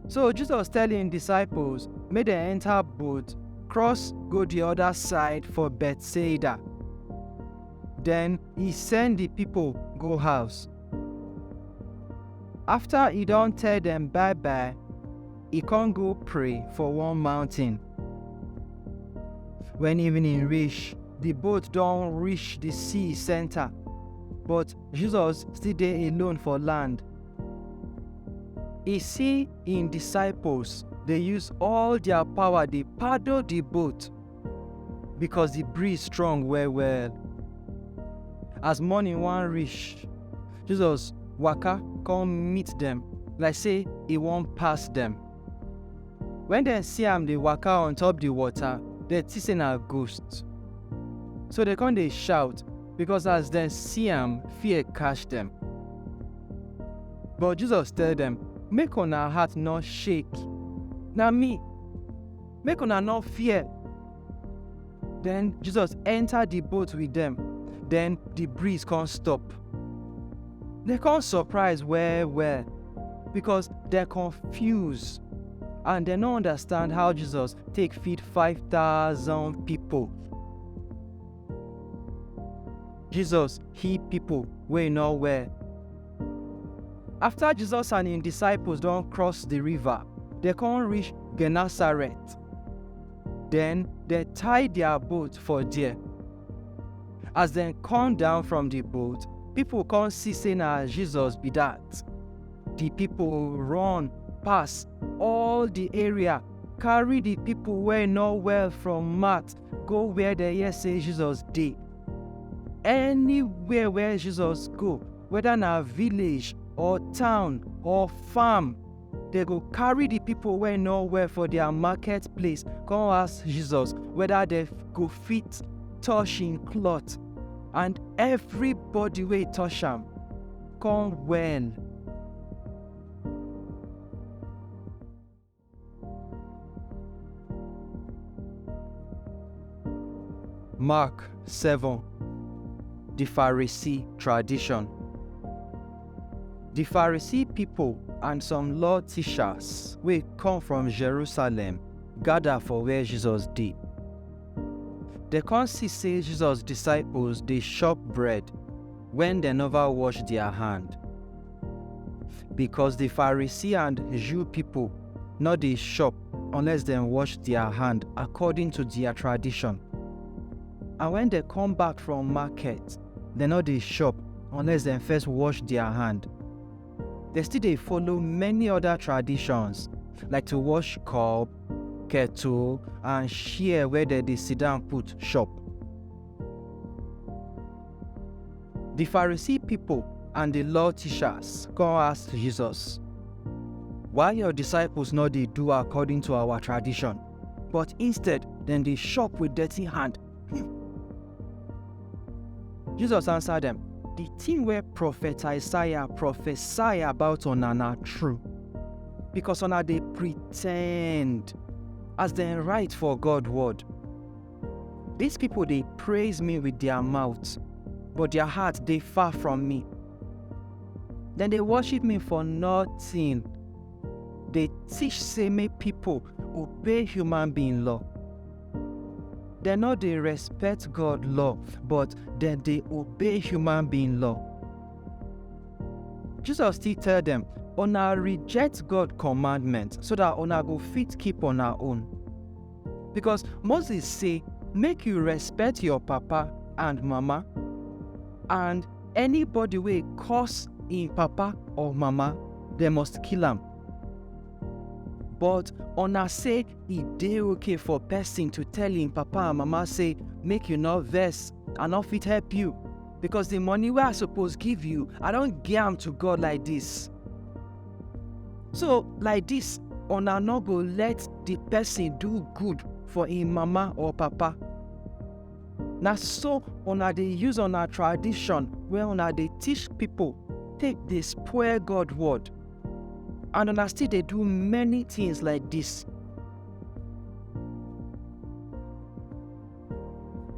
So Jesus tell im disciples make dem enter boat, cross go the other side for Bethsaida. Then e send the people go house. After e don tell dem bye bye, e come go pray for one mountain. When evening reach, the boat don reach the sea center, but Jesus still dey alone for land. E see im disciples dey use all their power dey paddle the boat, because the breeze strong well well. As morning wan reach, Jesus waka come meet dem like say e wan pass dem. When dem see am dey waka on top the water, dem think say na ghost. So dem come dey shout, because as dem see am, fear catch dem. But Jesus tell dem, "Make una heart no shake. Na me. Make una no fear." Then Jesus enter the boat with them. Then the breeze come stop. They come surprise well well, because they confuse and they no understand how Jesus take feed five thousand people. Jesus heal people wey no well. After Jesus and him disciples don cross the river, they come reach Gennesaret. Then they tie their boat for there. As dem come down from the boat, people come see say na Jesus be that. The people run pass all the area, carry the people wey no well from mat go where they hear say Jesus dey. Anywhere where Jesus go, whether na village or town or farm, they go carry the people wey no well for their marketplace, come ask Jesus whether they go fit touch him cloth, and everybody wey touch am come well. Mark seven. The Pharisee tradition. The Pharisee people and some law teachers wey come from Jerusalem gather for where Jesus dey. They come see say Jesus disciples dey chop bread when they never wash their hand. Because the Pharisee and Jew people no dey chop unless dem wash their hand according to their tradition. And when they come back from market, they no dey chop unless dem first wash their hand. They still dey follow many other traditions, like to wash cup, kettle, and chair where they dey sit down put chop. The Pharisee people and the law teachers come ask Jesus, "Why your disciples no dey do according to our tradition, but instead dem dey chop with dirty hand?" Jesus answer them, "The thing wey prophet Isaiah prophesy about una na true, because una dey pretend as dem write for God word. These people dey praise me with their mouth, but their heart dey far from me. Dem dey worship me for nothing. Dey teach say make people obey human being law. Dem no dey respect God law, but dem dey obey human being law." Jesus still tell them, "Una reject God commandment so that una go fit keep una own. Because Moses say, 'Make you respect your papa and mama, and anybody wey curse im papa or mama, dem must kill am.' But una say e dey okay for person to tell im papa and mama say, 'Make you no vex, I no fit help you, because the money wey I suppose give you, I don give am to God like this.' So like this, una no go let the person do good for im mama or papa. Na so una dey use una tradition wey una dey teach people take dey spoil God word. And una still dey do many things like this."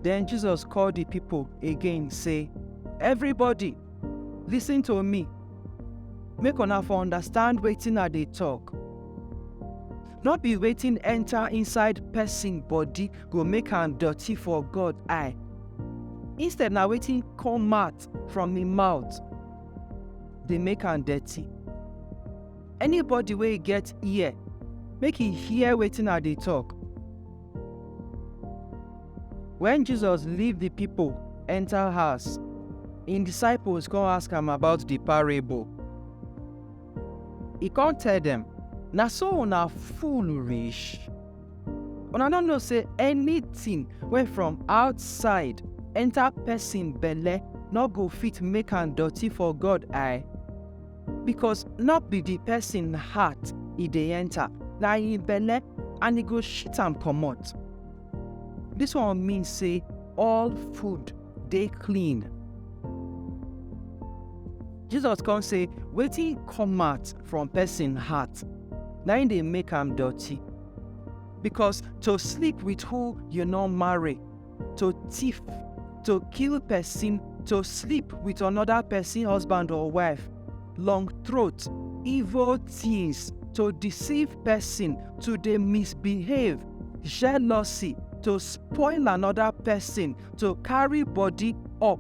Then Jesus call the people again, say, "Everybody, listen to me. Make una for understand wetin I dey talk. No be wetin enter inside person body go make am dirty for God eye. Instead, na wetin come out from im mouth dey make am dirty. Anybody wey get ear, make e hear wetin I dey talk." When Jesus leave the people, enter house, im disciples come ask am about the parable. He come tell them, "Na so una fool reach? Una no know say anything wey from outside enter person belle no go fit make am dirty for God eye? Because no be the person heart e dey enter, na im belle, and e go shit am comot. This one mean say all food dey clean." Jesus come say, "Wetin come out from person heart, na im dey make am dirty. Because to sleep with who you no marry, to thief, to kill person, to sleep with another person husband or wife, long throat, evil things, to deceive person, to dey misbehave, jealousy, to spoil another person, to carry body up,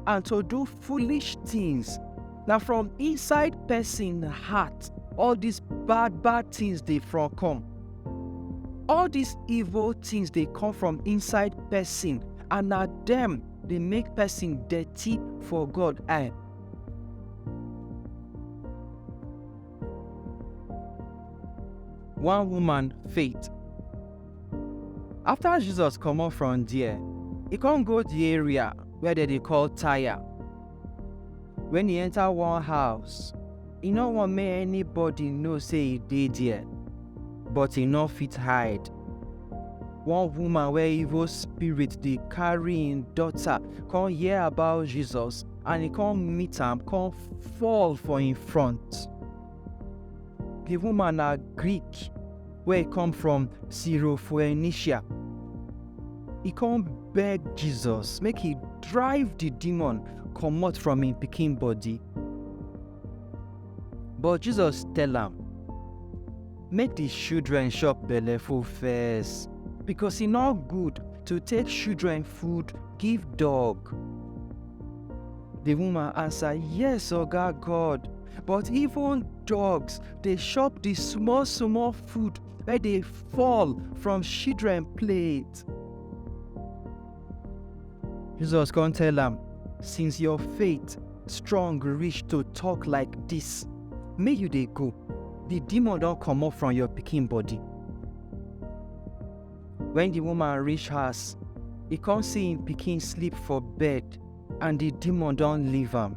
and to do foolish things. Na from inside person heart all these bad bad things dey from come. All these evil things dey come from inside person, and na dem dey make person dirty for God eye. One woman faith. After Jesus comot from there, e come go the area where dem dey call Tyre. When e enter one house, e no wan make anybody know say e dey there, but e no fit hide. One woman wey evil spirit dey carry im daughter come hear about Jesus, and e come meet am, come fall for im front. The woman na Greek wey come from Syrophoenicia. E come beg Jesus make e drive the demon comot from im pikin body. But Jesus tell am, make the children chop belleful first, because e no good to take children food give dog. The woman answer, yes, Oga God, but even dogs dey chop the small small food wey dey fall from children plate. Jesus come tell am, since your faith strong reach to talk like this, make you dey go. The demon don comot from your pikin body. When the woman reach house, e come see im pikin sleep for bed, and the demon don leave am.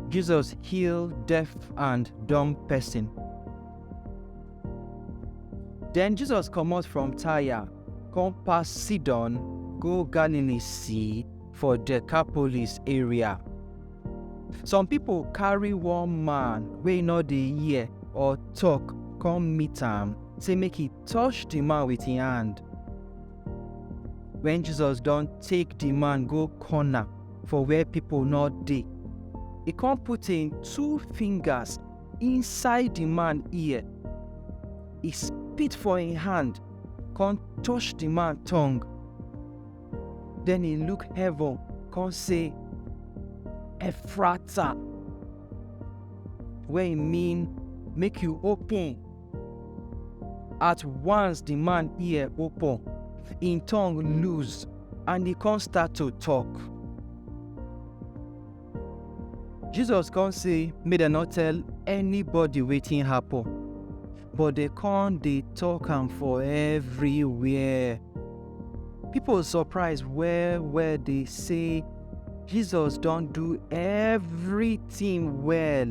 Jesus heal deaf and dumb person. Then Jesus comot from Tyre, come pass Sidon, go Galilee Sea for Decapolis area. Some people carry one man wey no dey hear or talk come meet am, say make e touch the man with im hand. When Jesus don take the man go corner for where people no dey, e come put im two fingers inside the man ear. E spit for im hand, come touch the man tongue. Then e look heaven, come say, Ephrata, wey e mean, make you open. At once the man ear open, im tongue loose, and e come start to talk. Jesus come say make dem no tell anybody wetin happen, but dem come dey talk am for everywhere. People surprise well well, dey say Jesus don do everything well,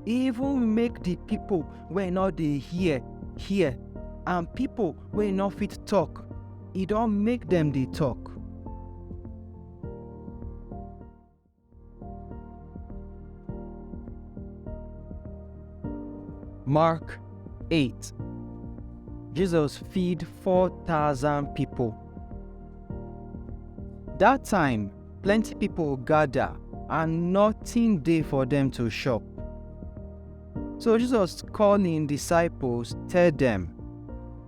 even make the people wey no dey hear hear, and people wey no fit talk, e don make dem dey talk. Mark eight. Jesus feed four thousand people. That time, plenty people gather, and nothing dey for them to chop. So Jesus call im disciples, tell them,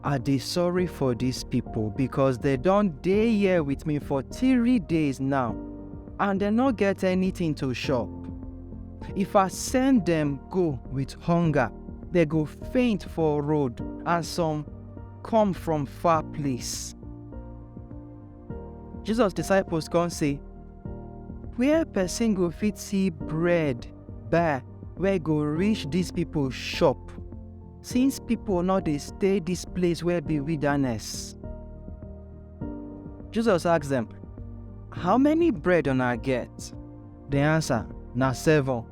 I dey sorry for these people, because they don dey here with me for three days now, and they no get anything to chop. If I send them go with hunger, they go faint for road, and some come from far place. Jesus disciples come say, where person go fit see bread buy wey go reach these people chop, since people no dey stay this place wey be wilderness? Jesus ask them, how many bread una get? They answer, na seven.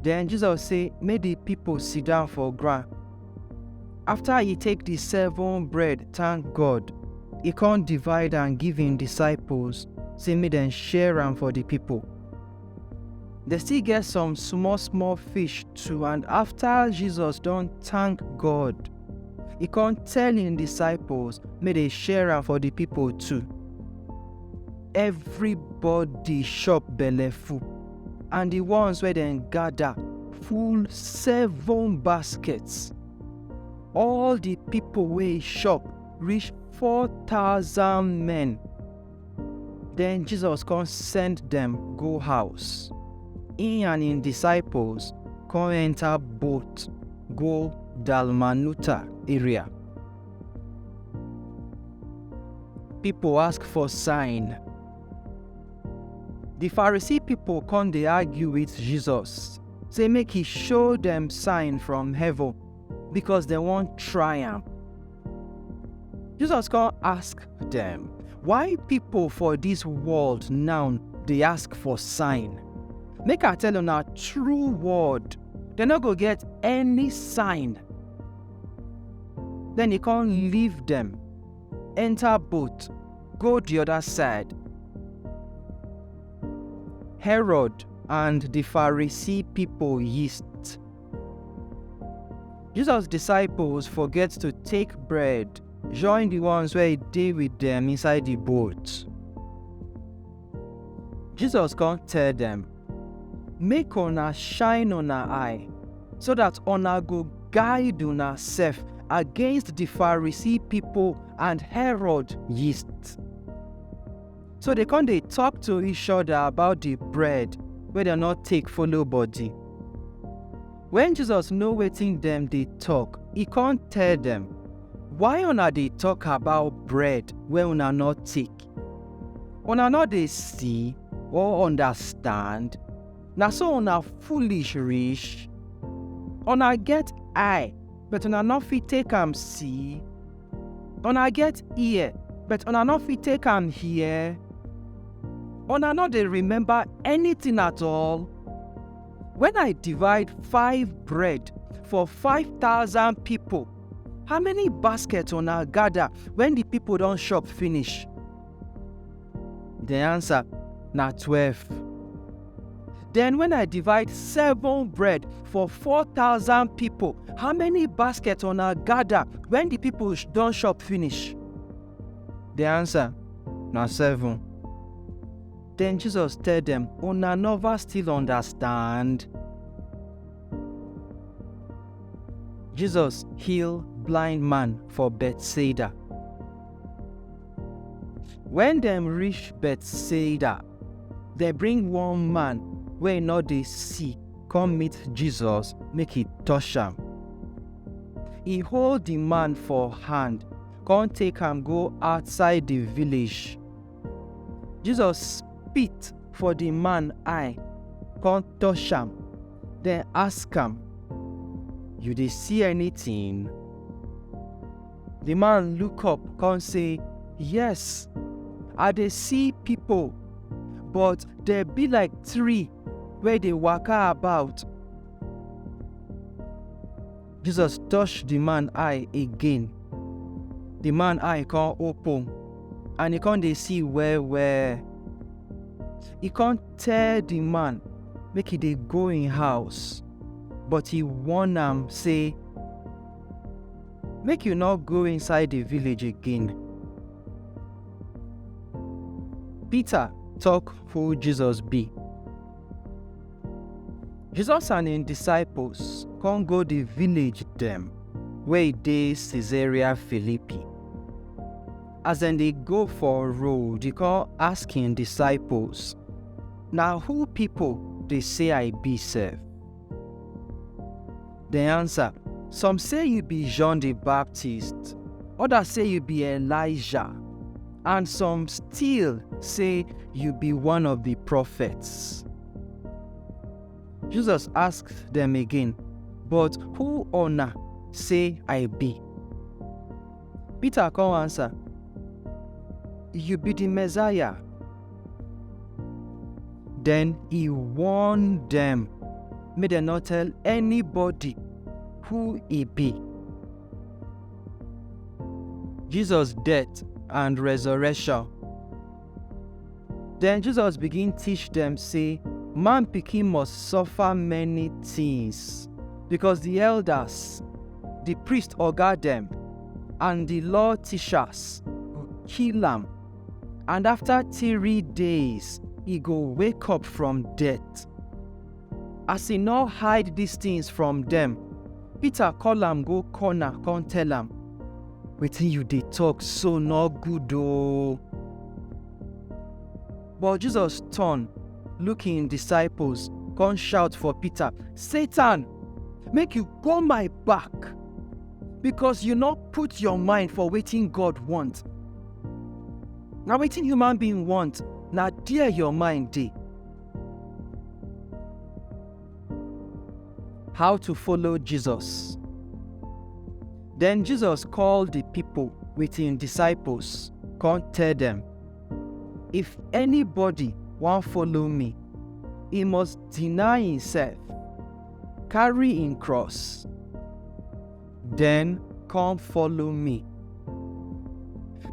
Then Jesus say make the people sit down for ground. After he take the seven bread, thank God, he come divide and give him disciples, say make dem share am for the people. Dem still get some small small fish too, and after Jesus don thank God, e come tell im disciples make dem share am for the people too. Everybody shop belle full, and the ones wey dem gather full seven baskets. All the people wey shop reach four thousand men. Then Jesus come send them go house. He and his disciples come enter boat go Dalmanuta area. People ask for sign. The Pharisee people come dey argue with Jesus, say make he show them sign from heaven, because dem wan try am. Jesus come ask them, why people for this world now dey ask for sign? Make I tell una true word, dem no go get any sign. Then he come leave them, enter boat, go the other side. Herod and the Pharisee people yeast. Jesus disciples forget to take bread, join the ones wey dey with them inside the boat. Jesus come tell them, make una shine una eye, so that una go guide una self against the Pharisee people and Herod yeast. So they come dey talk to each other about the bread wey dem no take follow body. When Jesus know wetin dem dey talk, he come tell them, why una dey talk about bread wey una no take? Una no dey see or understand? Na so una foolish reach? Una get eye, but una no fit take am see? Una get ear, but una no fit take am hear? Una no dey remember anything at all? When I divide five bread for five thousand people, how many basket una gather when the people don shop finish? Dem answer, na twelve. Then when I divide seven bread for four thousand people, how many basket una gather when the people sh- don shop finish? Dem answer, na seven. Then Jesus tell them, una never still understand? Jesus heal blind man for Bethsaida. When dem reach Bethsaida, dem bring one man wey no dey see come meet Jesus make he touch am. He hold the man for hand, come take am go outside the village. Jesus spit for the man eye, come touch am, then ask am, you dey see anything? The man look up, come say, yes, I dey see people, but dem be like tree wey dey waka about. Jesus touch the man eye again. The man eye come open, and he come dey see well well. He come tell the man make he dey go in house, but he warn am say, make you no go inside the village again. Peter talk who Jesus be. Jesus and him disciples come go the village dem wey dey Caesarea Philippi. As dem dey go for road, he come ask him disciples, na who people dey say I be sef? Dem answer, some say you be John the Baptist, others say you be Elijah, and some still say you be one of the prophets. Jesus asked them again, but who una say I be? Peter come answer, you be the Messiah. Then he warn them, make dem no tell anybody who he be. Jesus death and resurrection. Then Jesus begin teach them say, Man pikin must suffer many things, because the elders, the priest oga dem, and the law teachers go kill am, and after three days, he go wake up from death. As he no hide these things from them, Peter call am go corner, come tell am, "Wetin you dey talk so no good o." But Jesus turn, look him disciples, come shout for Peter, "Satan, make you go my back, because you no put your mind for wetin God want. Na wetin human being want, na there your mind dey." How to follow Jesus. Then Jesus call the people with him disciples, come tell them, "If anybody wan follow me, he must deny himself, carry him cross, then come follow me.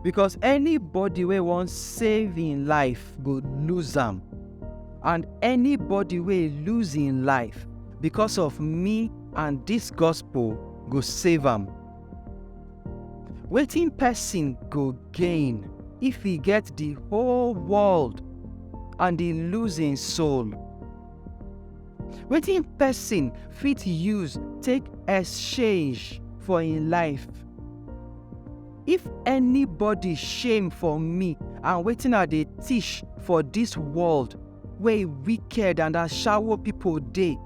Because anybody wey wan save him life go lose am, and anybody wey lose him life because of me and this gospel go save am. Wetin person go gain if he get the whole world and he lose him soul? Wetin person fit use take exchange for him life? If anybody shame for me and wetin I dey teach for this world wey wicked and ashawo people dey,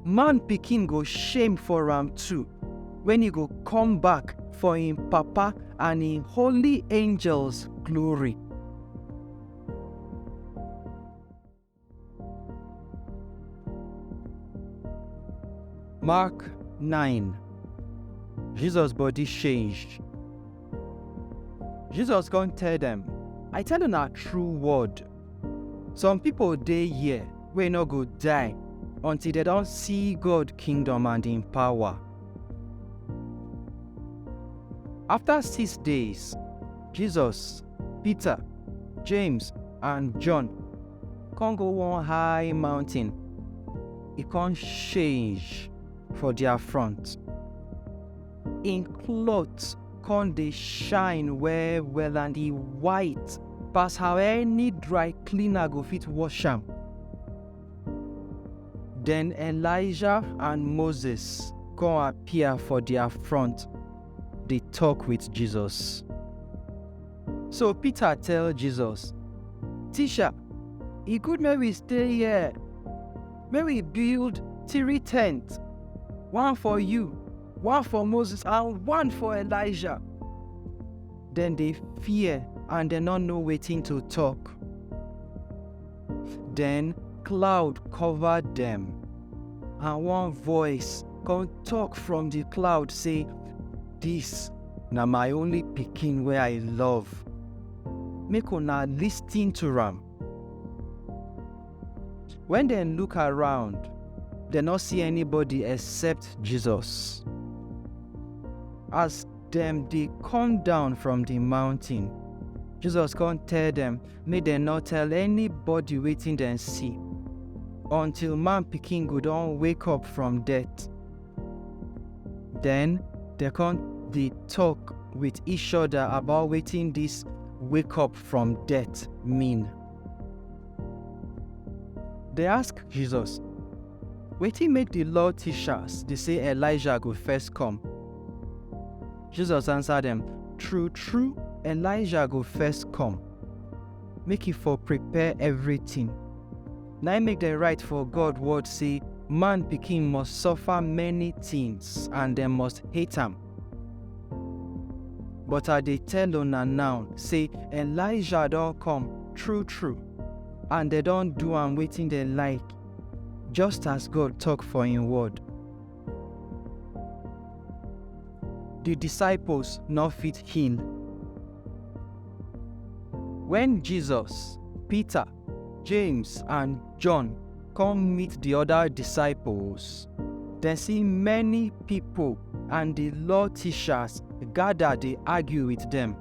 man pikin go shame for am too, when he go come back for him papa and him holy angels glory." Mark nine. Jesus body change. Jesus come tell them, "I tell una true word. Some people dey here wey no go die until they don see God kingdom and him power." After six days, Jesus, Peter, James, and John come go one high mountain. He come change for their front. Him cloth come dey shine well well and e white pass how any dry cleaner go fit wash am. Then Elijah and Moses come appear for their front, dey talk with Jesus. So Peter tell Jesus, "Teacher, e good make we stay here. Make we build three tents, one for you, one for Moses, and one for Elijah." Then they fear and they no know wetin to talk. Then cloud cover them, and one voice come talk from the cloud say, "This na my only pikin wey I love. Make una listen to am." When dem look around, dem no see anybody except Jesus. As dem dey come down from the mountain, Jesus come tell dem make dem no tell anybody wetin dem see, until man pikin go don wake up from death. Then dem come dey talk with each other about wetin this wake up from death mean. Dem ask Jesus, "Wetin make the law teachers dey say Elijah go first come?" Jesus answer dem, "True true, Elijah go first come, make e for prepare everything. Na im make dem write for God word say man pikin must suffer many things and dem must hate am. But I dey tell una now say Elijah don come true true, and dem don do am wetin dem like, just as God talk for im word." The disciples no fit heal. When Jesus, Peter, James, and John come meet the other disciples, dem see many people and the law teachers gather dey argue with them.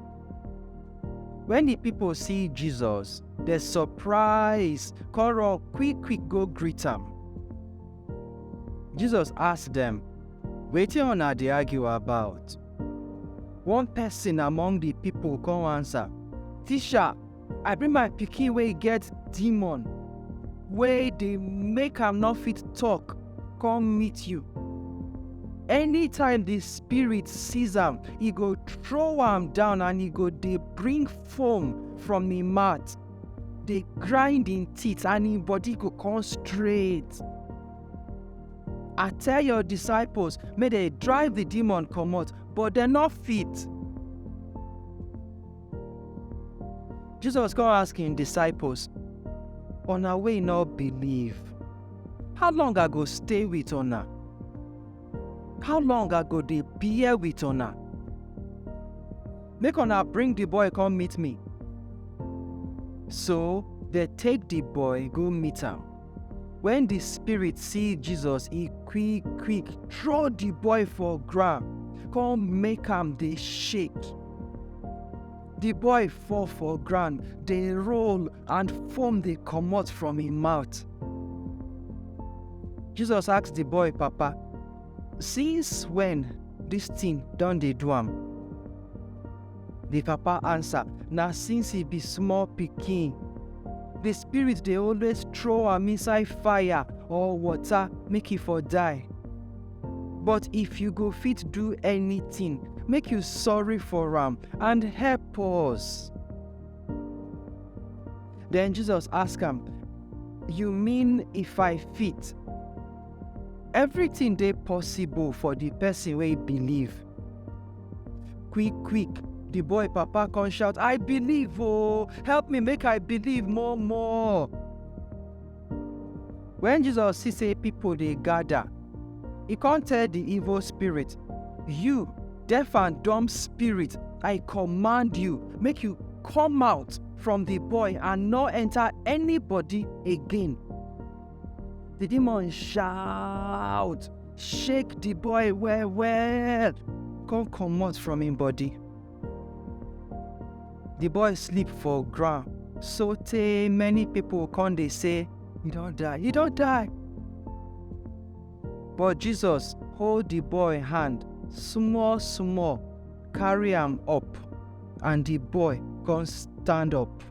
When the people see Jesus, Dem surprise, come run quick quick go greet am. Jesus ask dem, "Wetin una dey argue about?" One person among the people come answer, "Teacher, I bring my pikin wey get demon, wey dey make am no fit talk, come meet you. Anytime the spirit sees am, e go throw am down and e go dey bring foam from im mouth, dey grind im teeth and im body go come straight. I tell your disciples make dem drive the demon comot, but dem no fit." Jesus come ask im disciples, "Una wey no believe, how long I go stay with una? How long I go dey bear with una? Make una bring the boy come meet me." So dem take the boy go meet am. When the spirit see Jesus, e quick quick throw the boy for ground, come make am dey shake. The boy fall for ground, dey roll and foam dey comot from im mouth. Jesus ask the boy papa, "Since when this thing don dey do am?" The papa answer, "Na since e be small pikin. The spirit dey always throw am inside fire or water make e for die. But if you go fit do anything, make you sorry for am and help us." Then Jesus ask am, "You mean if I fit?" Everything dey possible for the person wey believe. Quick quick, the boy papa come shout, "I believe oh, help me make I believe more more." When Jesus see say people dey gather, e come tell the evil spirit, "You, deaf and dumb spirit, I command you, make you come out from the boy and no enter anybody again." The demon shout, shake the boy well well, come comot from im body. The boy sleep for ground, so tey many people come dey say, "He don die, he don die." But Jesus hold the boy hand small small, carry am up, and the boy come stand up.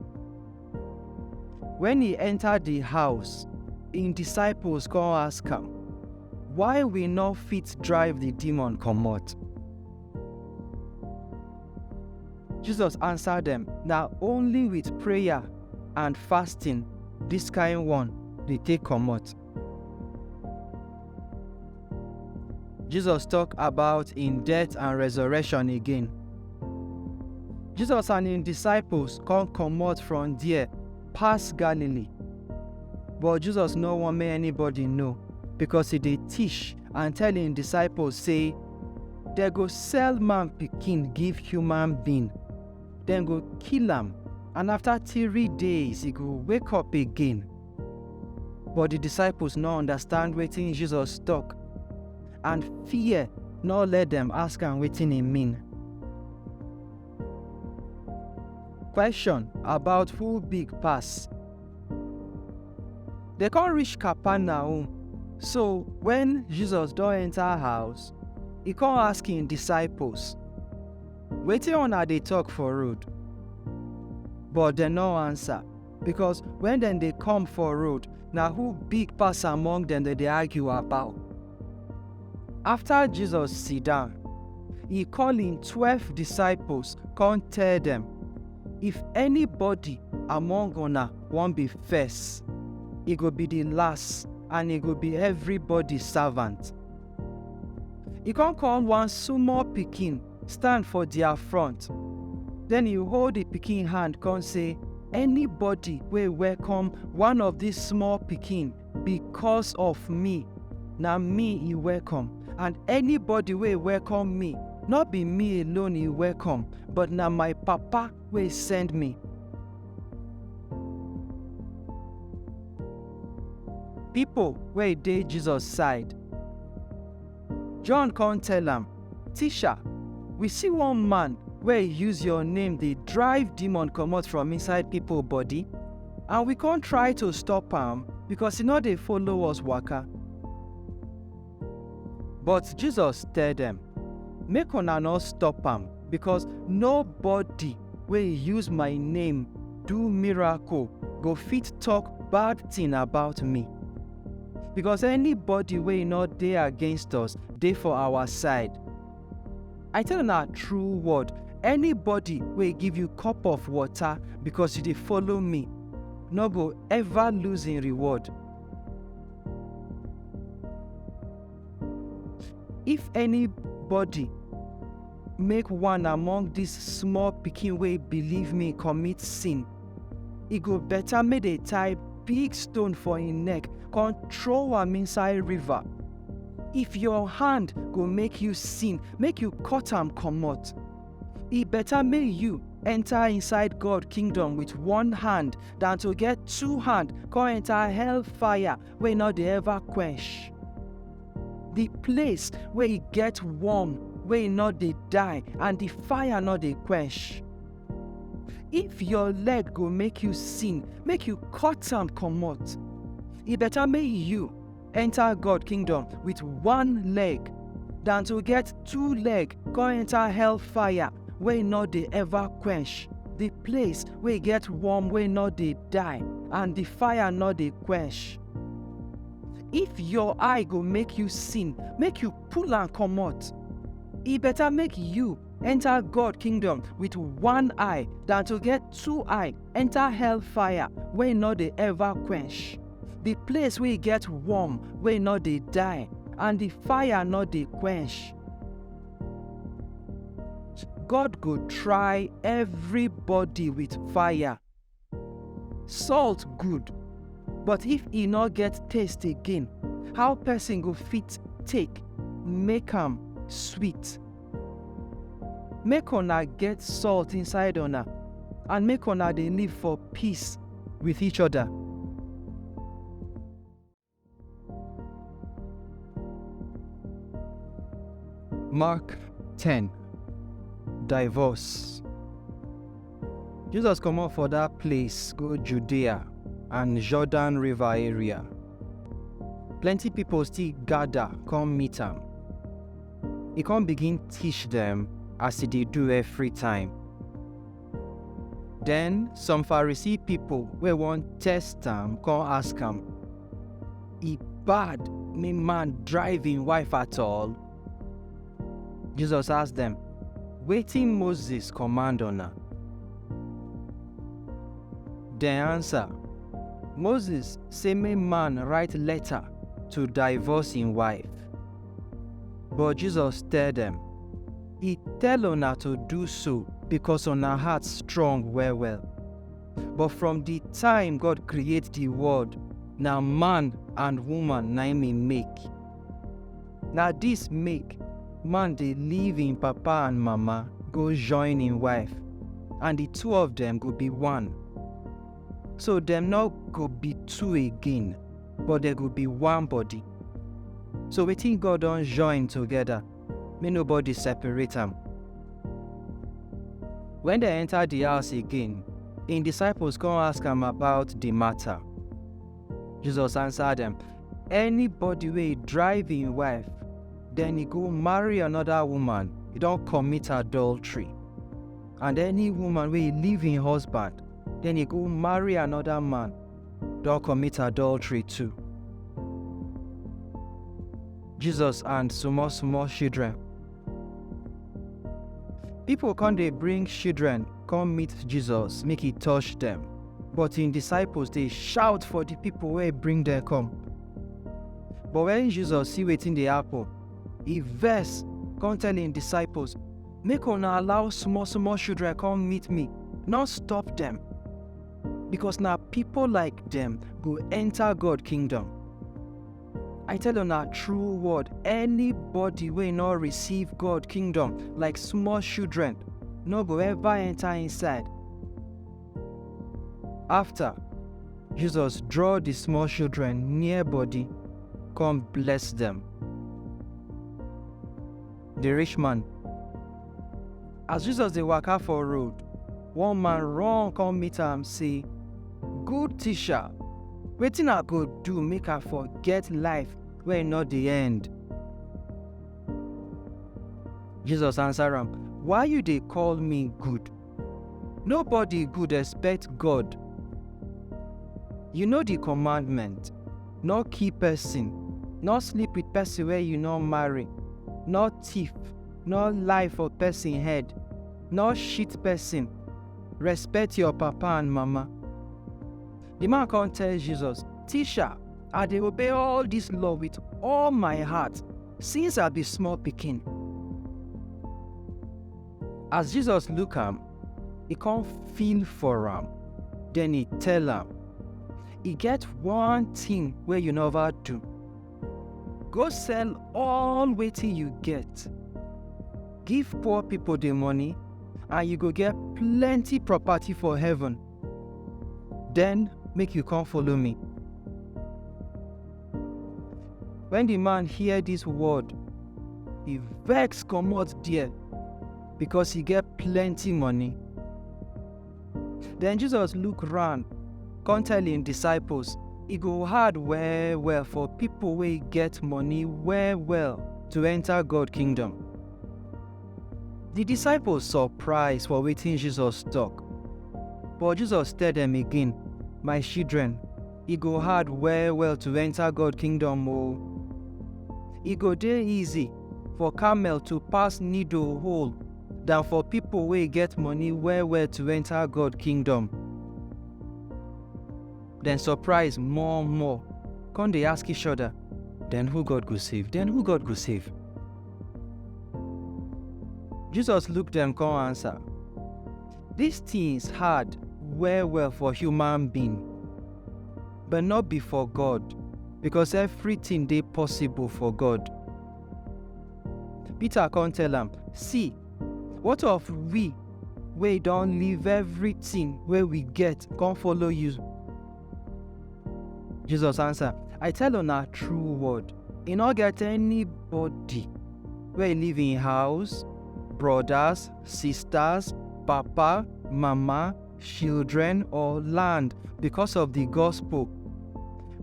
When he enter the house, im disciples come ask am, "Why we no fit drive the demon comot?" Jesus answer dem, "Na only with prayer and fasting this kind one dey take comot." Jesus talk about im death and resurrection again. Jesus and im disciples come comot from there pass Galilee. But Jesus no want make anybody know, because he dey teach and tell im disciples say, "Dem go sell man pikin give human being, dem go kill am, and after three days he go wake up again." But the disciples no understand wetin Jesus talk, and fear no let dem ask am wetin e mean. Question about who big pass. Dem come reach Capernaum. So when Jesus don enter house, he come ask im disciples, "Wetin una dey talk for road?" But dem no answer, because when dem dey come for road, na who big pass among dem dem dey argue about. After Jesus sit down, he call im twelve disciples, come tell dem, "If anybody among una wan be first, e go be the last, and e go be everybody servant." He come call one small pikin stand for their front. Then he hold the pikin hand, come say, "Anybody wey welcome one of these small pikin because of me, na me he welcome. And anybody wey welcome me, no be me alone he welcome, but na my Papa wey send me." People wey dey Jesus side. John come tell am, "Teacher, we see one man wey use your name dey drive demon comot from inside people body, And we come try to stop am because e no dey follow us waka. But Jesus tell dem, "Make una no stop am, because nobody wey use my name do miracle go fit talk bad thing about me. Because anybody wey no dey against us dey for our side." I tell una true word, anybody wey give you cup of water because you dey follow me no go ever lose im reward. If anybody make one among dis small pikin wey believe me commit sin, e go better make dey tie big stone for im neck, come throw am inside river. If your hand go make you sin, make you cut am comot. E better make you enter inside God kingdom with one hand than to get two hand come enter hell fire wey no dey ever quench. The place wey e get warm, wey e no dey die, and the fire no dey quench. If your leg go make you sin, make you cut am comot. E better make you enter God kingdom with one leg than to get two leg come enter hell fire wey no dey ever quench, the place wey get warm wey no dey die and the fire no dey quench. If your eye go make you sin, make you pull am comot. E better make you enter God kingdom with one eye than to get two eye enter hell fire wey no dey ever quench, the place wey get warm wey no dey die and the fire no dey quench. God go try everybody with fire. Salt good, but if e no get taste again, how person go fit take make am sweet? Make una get salt inside una, and make una dey live for peace with each other. Mark ten. Divorce. Jesus comot for that place go Judea and Jordan River area. Plenty people still gather come meet am. E come begin teach dem as e dey do every time. Then some Pharisee people wey wan test am come ask am, "E bad make man drive im wife at all?" Jesus ask dem, "Wetin Moses command una?" Dem answer, "Moses say make man write letter to divorce im wife." But Jesus tell dem, "E tell una to do so because una heart strong well well. But from the time God create the world, na man and woman na im e make. Na this make man dey leave im papa and mama go join im wife, and the two of dem go be one. So dem no go be two again, but dem go be one body. So wetin God don join together, make nobody separate am." When dem enter the house again, im disciples come ask am about the matter. Jesus answer dem, "Anybody wey drive im wife, then e go marry another woman, e don commit adultery. And any woman wey leave im husband, then e go marry another man, don commit adultery too." Jesus and small small children. People come dey bring children come meet Jesus make e touch dem, but im disciples dey shout for the people wey bring dem come. But when Jesus see wetin dey happen, e vex, come tell im disciples, "Make una allow small small children come meet me, no stop dem, because na people like dem go enter God kingdom. I tell una true word, anybody wey no receive God kingdom like small children no go ever enter inside." After, Jesus draw the small children near body, come bless them. The rich man. As Jesus dey waka for road, one man run come meet am say, "Good teacher, wetin I go do make I for get life wey no dey end?" Jesus answer am, "Why you dey call me good? Nobody good except God. You know the commandment: no kill person, no sleep with person wey you no marry, no thief, no lie for person head, no cheat person, respect your papa and mama." The man come tell Jesus, "Teacher, I dey obey all this law with all my heart since I be small pikin." As Jesus look am, he come feel for am. Then he tell am, "E get one thing wey you never do. Go sell all wetin you get, give poor people the money, and you go get plenty property for heaven. Then make you come follow me." When the man hear this word, he vex comot there because he get plenty money. Then Jesus look round, come tell him disciples, "E go hard well well for people wey get money well well to enter God kingdom." The disciples surprise for wetin Jesus talk. But Jesus tell them again, "My children, e go hard well well to enter God kingdom o. E go dey easy for camel to pass needle hole than for people wey get money well well to enter God kingdom." Dem surprise more more, come dey ask each other, "Then who God go save? Then who God go save?" Jesus look dem come answer, "These things hard well well for human being, but not be for God, because everything dey possible for God." Peter come tell am, "See, what of we wey don leave everything wey we get come follow you?" Jesus answer, "I tell una true word, e no get anybody wey leave im house, brothers, sisters, papa, mama, children, or land because of the gospel,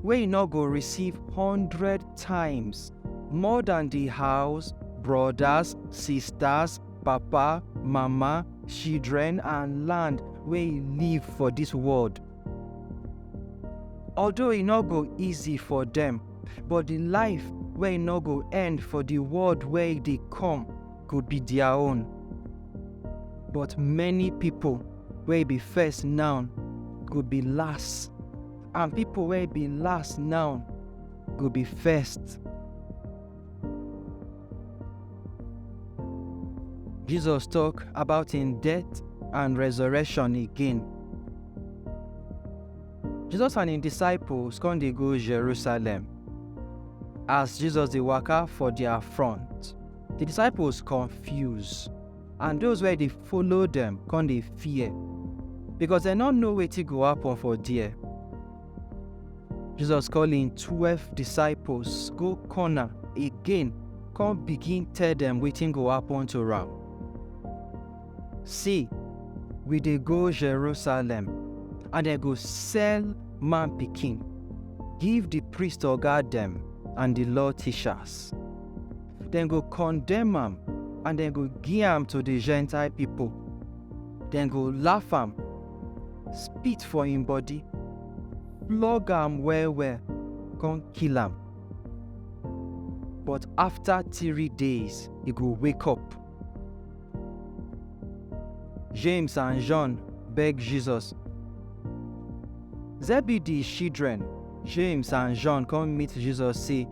wey e no go receive hundred times more than the house, brothers, sisters, papa, mama, children, and land wey e leave for this world. Although e no go easy for them, but the life wey e no go end for the world wey dey come go be their own. But many people wey be first now go be last, and people wey be last now go be first." Jesus talk about im death and resurrection again. Jesus and im disciples come dey go Jerusalem. As Jesus dey waka for their front, the disciples confuse, and those wey dey follow dem come dey fear, because dem no know wetin go happen for there. Jesus call im twelve disciples go corner again, come begin tell dem wetin go happen to am. "See, we dey go Jerusalem, and dem go sell man pikin give the priest oga dem and the law teachers. Dem go condemn am, and dem go give am to the Gentile people. Dem go laugh am, spit for im body, flog am well well, come kill am. But after three days, e go wake up." James and John beg Jesus. Zebedee children, James and John, come meet Jesus, say,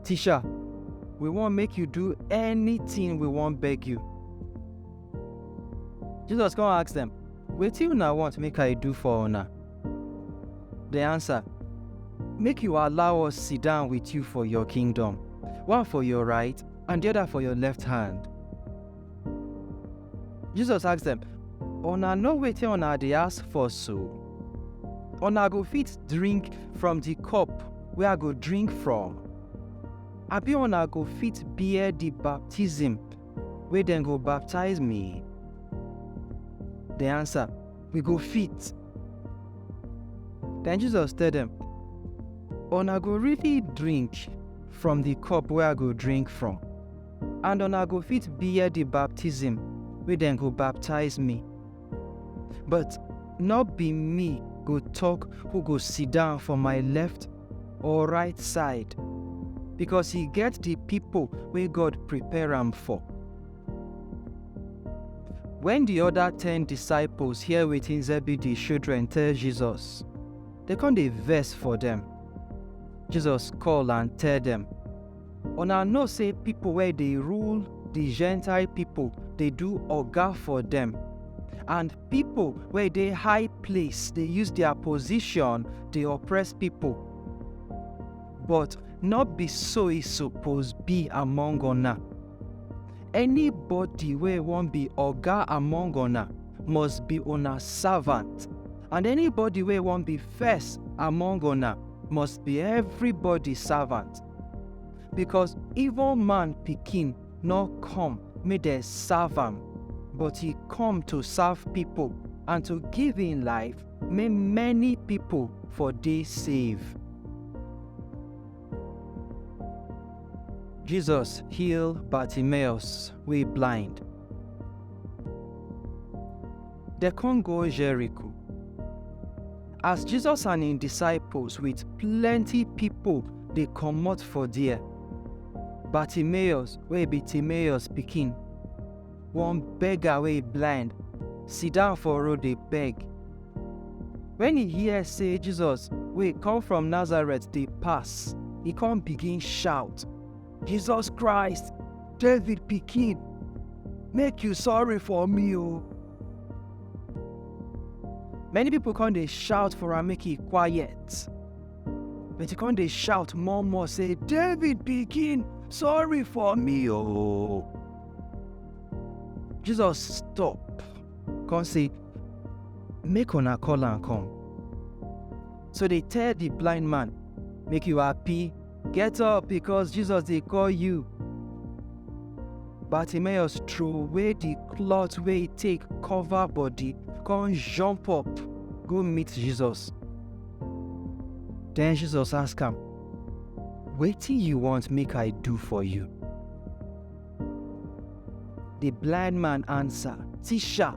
"Teacher, we wan make you do anything we wan beg you." Jesus come ask them, "Wetin una want make I do for una?" They answer, "Make you allow us sit down with you for your kingdom, one for your right and the other for your left hand." Jesus ask them, "Una know wetin una dey ask for so? Una go fit drink from the cup wey I go drink from? Abi una go fit bear the baptism wey dem go baptize me?" They answer, "We go fit." Then Jesus tell them, "Una go really drink from the cup where I go drink from, and una go fit bear the baptism wey dem go baptize me. But not be me go talk who go sit down for my left or right side, because he get the people wey God prepare am for." When the other ten disciples hear wetin Zebedee children tell Jesus, they come dey vex for them. Jesus call and tell them, "Una know say people wey dey rule the Gentile people dey do oga for them, and people wey dey high place dey use their position dey oppress people. But not be so e suppose be among una. Anybody wey wan be oga among una must be una servant, and anybody wey wan be first among una must be everybody servant. Because even man pikin no come make dem serve am, but he come to serve people and to give him life make many people for dey save." Jesus heal Bartimaeus wey blind. Dem come go Jericho. As Jesus and him disciples with plenty people dey comot for there, Bartimaeus, wey be Timaeus pikin, one beggar wey blind, sit down for road dey beg. When he hear say Jesus wey come from Nazareth dey pass, he come begin shout, "Jesus Christ, David pikin, make you sorry for me o." Many people come dey shout for am make he quiet. But he come dey shout more more say, "David pikin, sorry for me o." Jesus stop, come say, "Make una call am come." So they tell the blind man, "Make you happy, get up, because Jesus dey call you." Bartimaeus throw away the cloth wey he take cover body, come jump up, go meet Jesus. Then Jesus ask am, "Wetin you want make I do for you?" The blind man answer, "Teacher,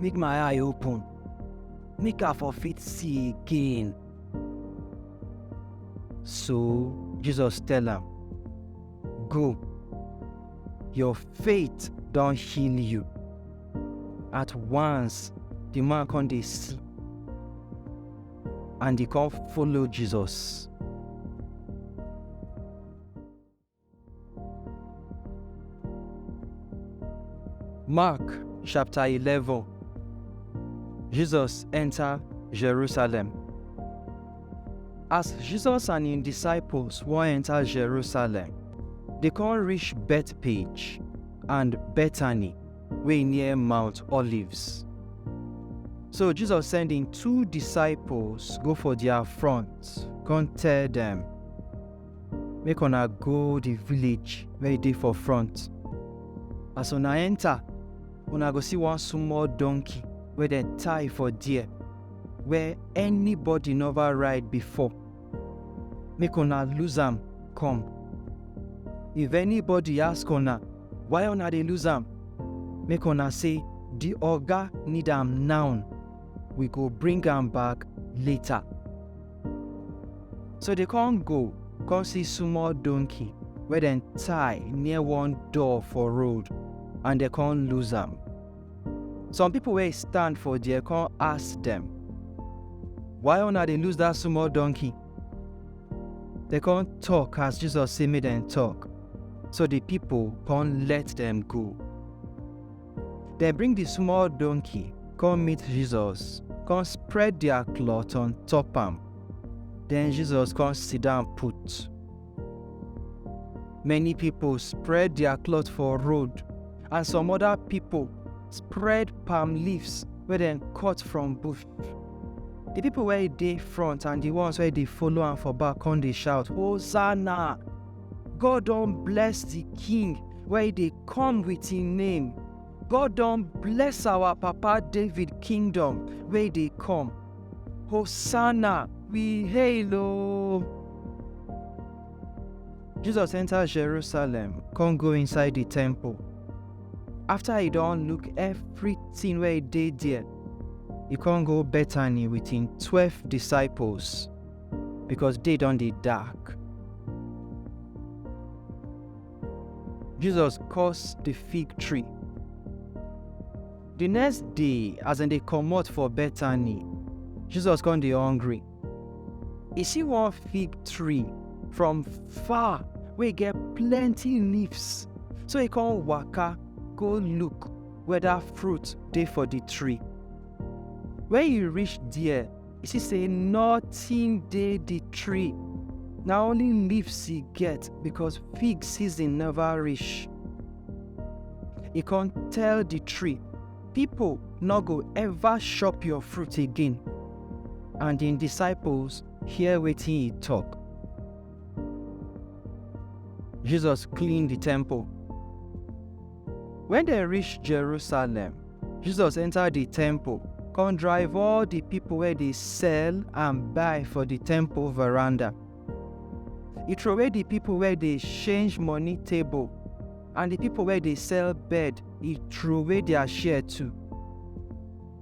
make my eye open, make I for fit see again." So Jesus tell am, "Go, your faith don heal you." At once, the man come dey see, and he come follow Jesus. Mark chapter eleven. Jesus enter Jerusalem. As Jesus and him disciples wan enter Jerusalem, they come reach Bethphage and Bethany, wey near Mount Olives. So Jesus send him two disciples go for their front, come tell them, "Make una go the village wey dey for front. As una enter, una go see one small donkey wey dem tie for there, where anybody never ride before. Make una loose am come. If anybody ask una why una dey loose am, make una say, 'The oga need am now. We go bring am back later.'" So they come go, come see small donkey wey dem tie near one door for road, and they come loose am. Some people wey stand for there come ask them, "Why una dey loose that small donkey?" They come talk as Jesus say make dem talk. So the people come let them go. They bring the small donkey, come meet Jesus, come spread their cloth on top am. Then Jesus come sit down put. Many people spread their cloth for road, and some other people spread palm leaves wey dem cut from bush. The people wey dey front and the ones wey dey follow am for back come dey shout, "Hosanna! God don bless the king wey dey come with him name. God don bless our papa David kingdom wey dey come. "Hosanna, we hail o." Jesus enter Jerusalem, come go inside the temple. After he don look everything wey dey there, he come go Bethany with him twelve disciples, because day don dey dark. Jesus curse the fig tree. The next day, as dem dey comot for Bethany, Jesus come dey hungry. He see one fig tree from far wey get plenty leaves. So he come waka go look whether fruit dey for the tree. When he reach there, he see say nothing dey the tree. Na only leaves he get, because fig season never reach. He come tell the tree, "People no go ever chop your fruit again." And him disciples hear wetin he talk. Jesus clean the temple. When dem reach Jerusalem, Jesus enter the temple, come drive all the people wey dey sell and buy for the temple veranda. He throway the people wey dey change money table, and the people wey dey sell bed, he throway their share too.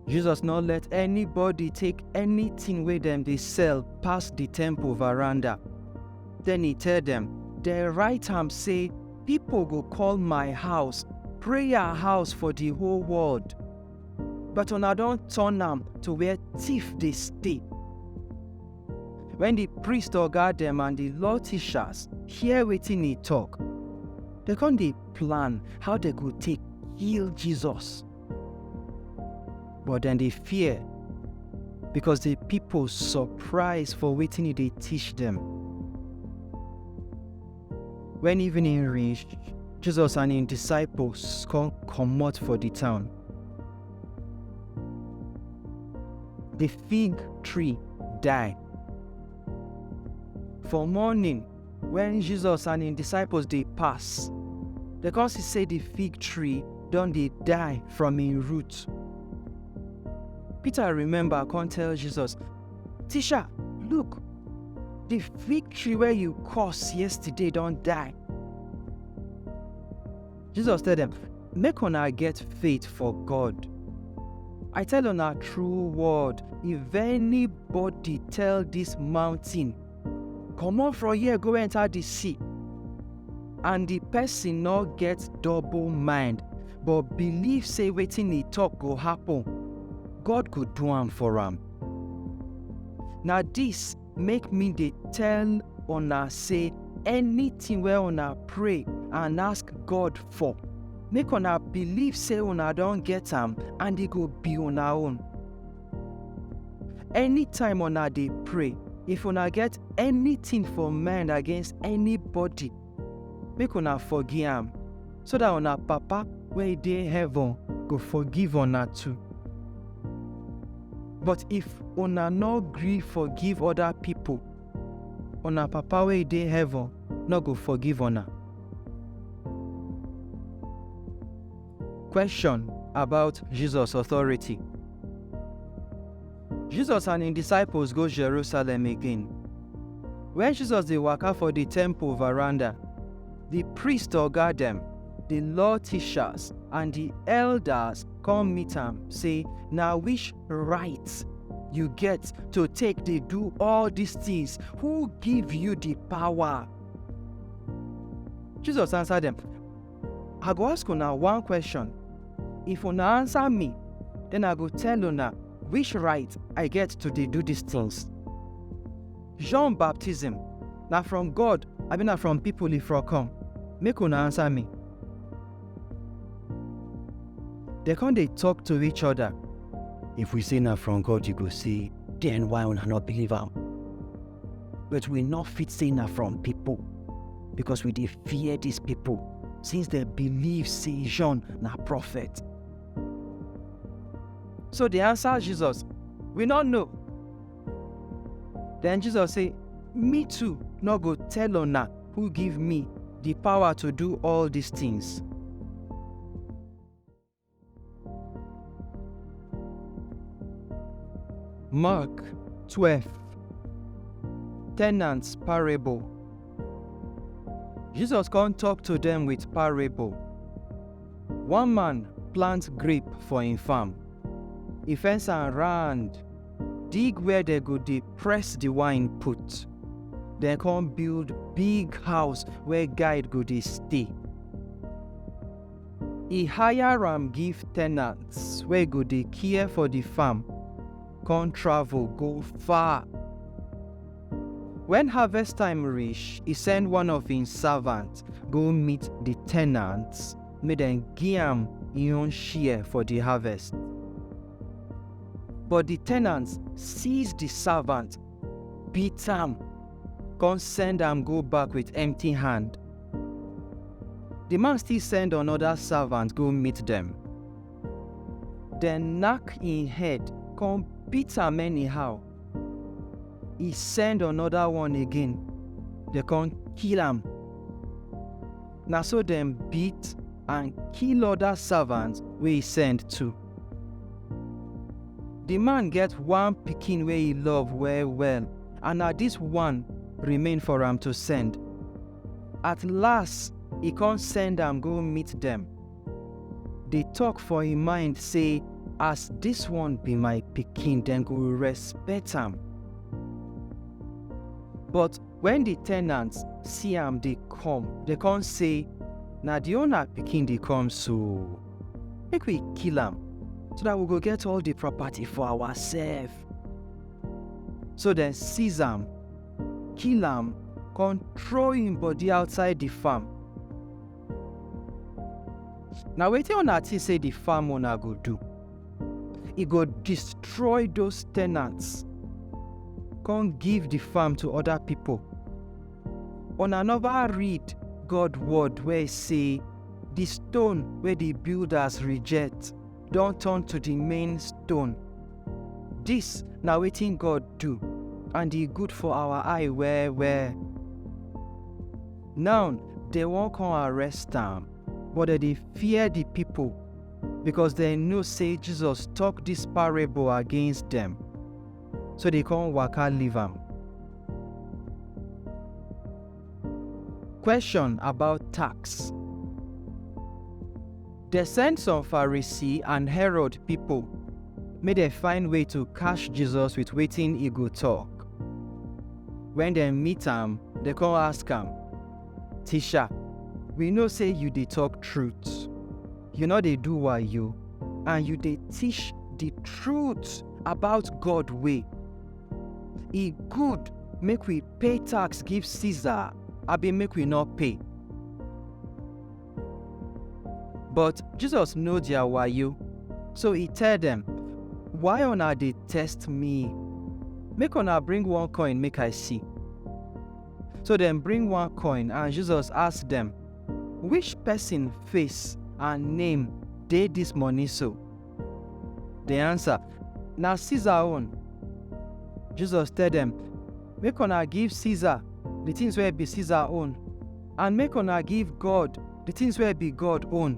Jesus no let anybody take anything wey dem dey sell pass the temple veranda. Then he tell them, "Dem write am say, 'People go call my house prayer house for the whole world.' But una don turn am to where thief dey stay." When the priest oga dem and the law teachers hear wetin he talk, dem come dey plan how dem go take kill Jesus. But dem dey fear, because the people surprise for wetin he dey teach them. When evening reach, Jesus and him disciples come comot for the town. The fig tree die. For morning, when Jesus and him disciples dey pass, dem come see say the fig tree don dey die from him root. Peter remember come tell Jesus, "Teacher, look, the fig tree wey you curse yesterday don die." Jesus tell them, "Make una get faith for God. I tell una true word, if anybody tell this mountain, 'Comot from here, go enter the sea,' and the person no get double mind, but believe say wetin he talk go happen, God go do am for am." Na this make me dey tell una say, anything wey una pray and ask God for, make una believe say una don get am, and e go be una own. Anytime una dey pray, if una get anything for mind against anybody, make una forgive am, so that una Papa wey dey heaven go forgive una too. But if una no gree forgive other people, una Papa wey dey heaven no go forgive una. Question about Jesus authority. Jesus and him disciples go Jerusalem again. When Jesus dey waka for the temple veranda, the priest oga dem, the law teachers, and the elders come meet am, say, "Na which right you get to take dey do all these things? Who give you the power?" Jesus answer them, "I go ask una one question. If una answer me, then I go tell una which right I get to dey do these things. John baptism, na from God, abi na from people e from come? Make una answer me." Dem come dey talk to each other. "If we say na from God, you go say, 'Then why una no believe am?' But we no fit say na from people, because we dey fear these people, since dem believe say John na prophet." So dem answer Jesus, "We no know." Then Jesus say, "Me too no go tell una who give me the power to do all these things." Mark twelve. Tenants parable. Jesus come talk to them with parable. One man plant grape for him farm. He fence am round, dig where they go dey press the wine put. Then come build big house where guide go dey stay. He hire am give tenants wey go dey care for the farm, come travel go far. When harvest time reach, he send one of him servants go meet the tenants, make dem give am him own share for the harvest. But the tenants seize the servant, beat am, come send am go back with empty hand. The man still send another servant go meet them. Dem knack him head, come beat am anyhow. He send another one again. They come kill am. Na so dem beat and kill other servants wey he send too. The man get one pikin wey he love well well, and na this one remain for am to send. At last, he come send am go meet them. Dey talk for him mind say, "As this one be my pikin, dem go respect am." But when the tenants see am dey come, they come say, "Na the owner pikin dey come so. Make we kill am, so that we go get all the property for ourselves." So dem seize am, kill am, come throw him body outside the farm. Na wetin una think say the farm owner go do? He go destroy those tenants, come give the farm to other people. Una never read God word wey say, "The stone wey the builders reject don turn to the main stone." This na wetin God do, and e good for our eye well well. Now, they wan come arrest am, but they dey fear the people, because they know say Jesus talk this parable against them. So they come waka leave am. Question about tax. They send some Pharisee and Herod people, make they find way to catch Jesus with wetin he go talk. When they meet am, they come ask am, "Teacher, we know say you dey talk truth. You no dey do wayo, and you dey teach the truth about God way. E good make we pay tax give Caesar, abi make we no pay?" But Jesus know their wayo, so he tell them, "Why una dey test me? Make una bring one coin make I see." So dem bring one coin, and Jesus ask them, "Which person face and name dey this money so?" They answer, "Na Caesar own." Jesus tell them, "Make una give Caesar the things wey be Caesar own, and make una give God the things wey be God own."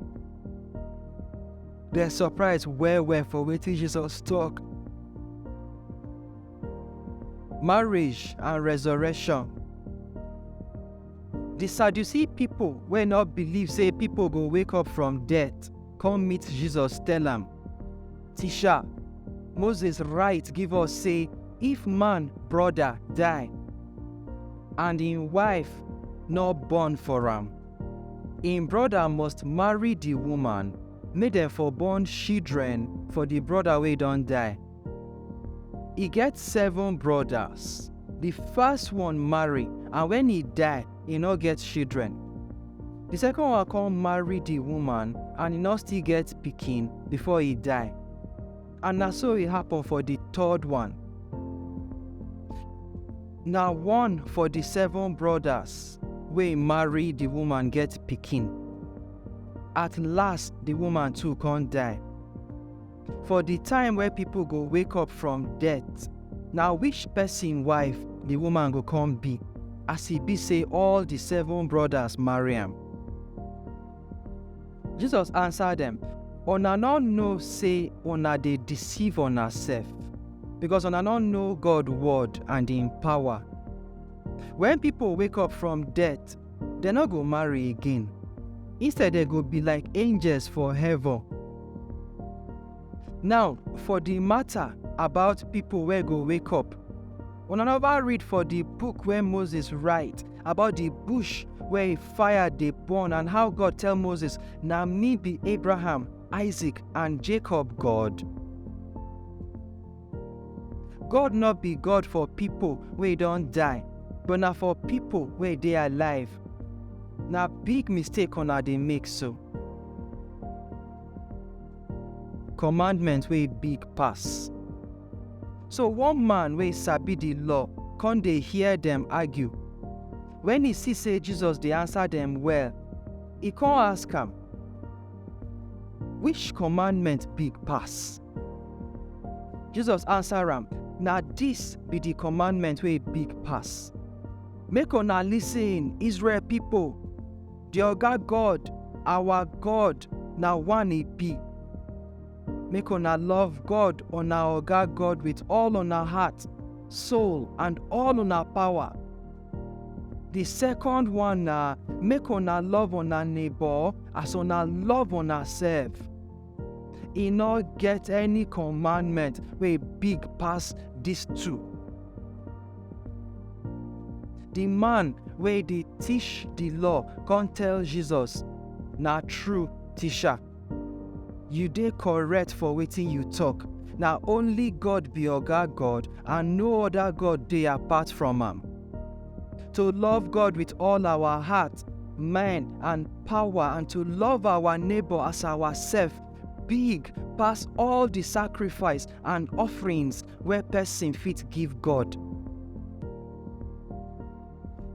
Dem surprise well well for wetin Jesus talk. Marriage and resurrection. The Sadducee people wey no believe say people go wake up from death come meet Jesus, tell am, "Teacher, Moses write give us say if man brother die and him wife no born for am, him brother must marry the woman, make dem for born children for the brother wey don die." He get seven brothers. The first one marry, and when he die, he no get children. The second one come marry the woman, and he no still get pikin before he die. And na so e happen for the third one. Na one for the seven brothers wey marry the woman get pikin. At last, the woman too come die. For the time where people go wake up from death, na which person wife the woman go come be, as e be say all the seven brothers marry am? Jesus answer them, "Una no know say una dey deceive una sef. because una no know God word and im power. When people wake up from death, dem no go marry again. Instead, dem go be like angels for heaven. Now, for the matter about people wey go wake up, una never read for the book wey Moses write about the bush wey fire dey burn and how God tell Moses, "Na me be Abraham, Isaac, and Jacob God." God no be God for people wey don die, but na for people wey dey alive. Na big mistake una dey make so. Commandment wey big pass. So one man wey sabi the law come dey hear dem argue. When he see say Jesus dey answer dem well, he come ask am, "Which commandment big pass?" Jesus answer am, "Na this be the commandment wey big pass. Make una listen, Israel people. The Oga God, our God, na one e be. Make una love God, una Oga God, with all una heart, soul, and all una power. The second one na make una love una neighbor as una love una self. E no get any commandment wey big pass these two." The man wey dey teach the law come tell Jesus, "Na true, teacher. You dey correct for wetin you talk. Na only God be Oga God and no other God dey apart from am. To love God with all our heart, mind, and power, and to love our neighbor as ourself big pass all the sacrifice and offerings wey person fit give God."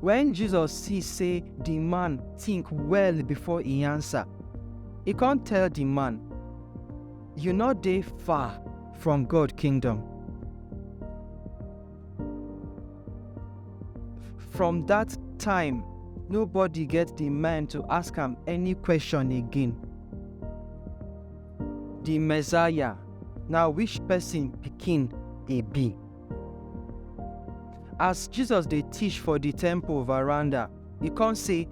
When Jesus see say the man think well before he answer, he come tell the man, "You no dey far from God kingdom." From that time, nobody get the mind to ask am any question again. The Messiah, na which person pikin e be? As Jesus dey teach for the temple veranda, he come say,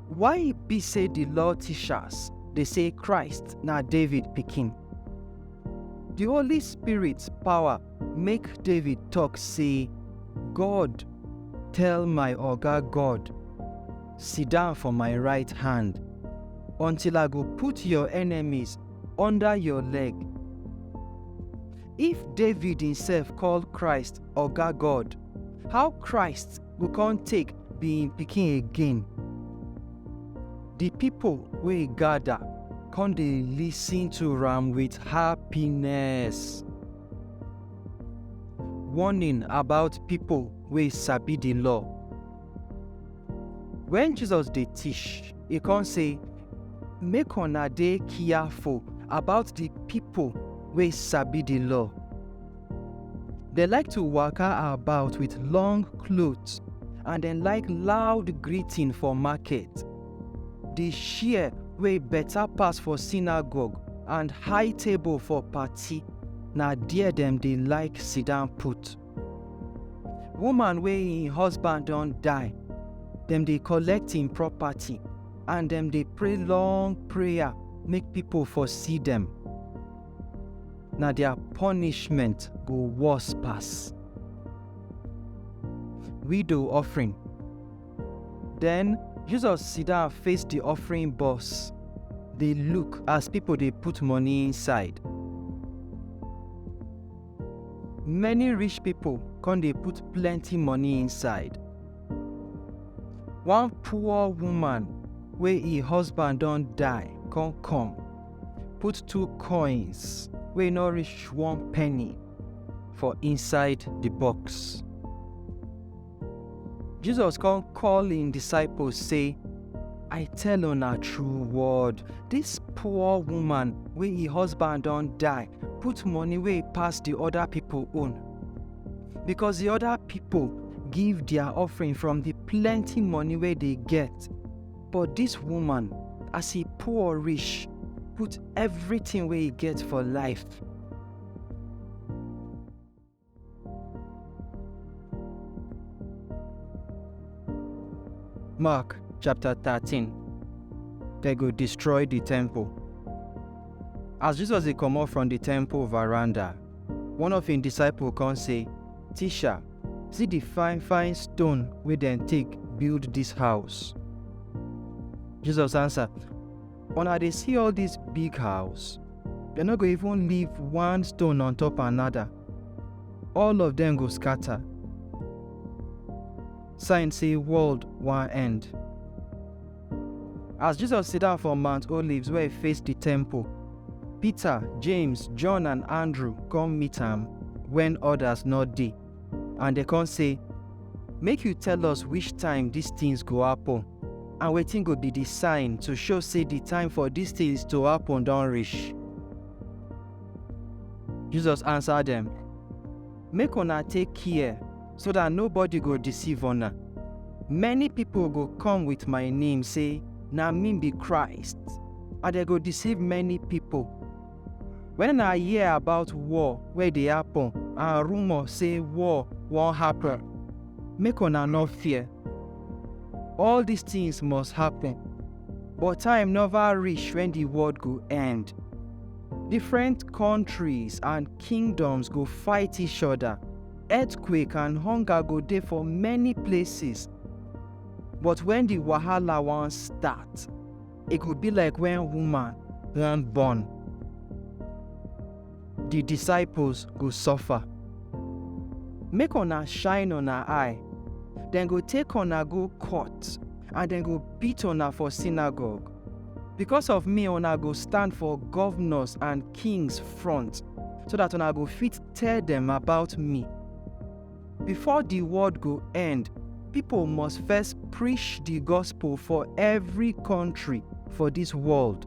"Why e be say the law teachers dey say Christ na David pikin?" The Holy Spirit power make David talk say, "God tell my Oga God, 'Sit down for my right hand, until I go put your enemies under your leg.'" If David himself call Christ Oga God, how Christ go come take be im pikin again? The people wey gather come dey listen to am with happiness. Warning about people wey sabi the law. When Jesus dey teach, he come say, "Make una dey careful about the people wey sabi the law. They like to waka about with long clothes and dem like loud greeting for market. The chair wey better pass for synagogue and high table for party, na there dem dey like sit down put. Woman wey im husband don die, dem dey collect im property and dem dey pray long prayer make people for see dem. Na their punishment go worse pass." Widow offering. Then Jesus sit down face the offering box, dey look as people dey put money inside. Many rich people come dey put plenty money inside. One poor woman wey im husband don die come come, put two coins wey no reach one penny for inside the box. Jesus come call im disciples say, "I tell una true word, this poor woman wey im husband don die put money wey pass the other people own. Because the other people give their offering from the plenty money wey they get. But this woman, as e poor reach, put everything wey e get for life." Mark chapter thirteen. Dem go destroy the temple. As Jesus dey comot from the temple veranda, one of im disciple come say, "Teacher, see the fine fine stone wey dem take build this house." Jesus answer, "Una dey see all this big house? Dem no go even leave one stone on top another. All of them go scatter." Sign say world wan end. As Jesus sit down for Mount Olives wey face the temple, Peter, James, John and Andrew come meet am when others no dey, and dem come say, "Make you tell us which time these things go happen, and wetin go be the sign to show say the time for these things to happen don reach?" Jesus answer dem, "Make una take care so that nobody go deceive una. Many people go come with my name say, 'Na me be Christ,' and dem go deceive many people. When una hear about war wey dey happen and rumor say war wan happen, make una no fear. All these things must happen, but time never reach when the world go end. Different countries and kingdoms go fight each other. Earthquake and hunger go dey for many places. But when the wahala wan start, e go be like when woman wan born." The disciples go suffer. Make una shine una eye. Dem go take una go court, and dem go beat una for synagogue. Because of me, una go stand for governors and kings front, so that una go fit tell dem about me. Before the world go end, people must first preach the gospel for every country for this world.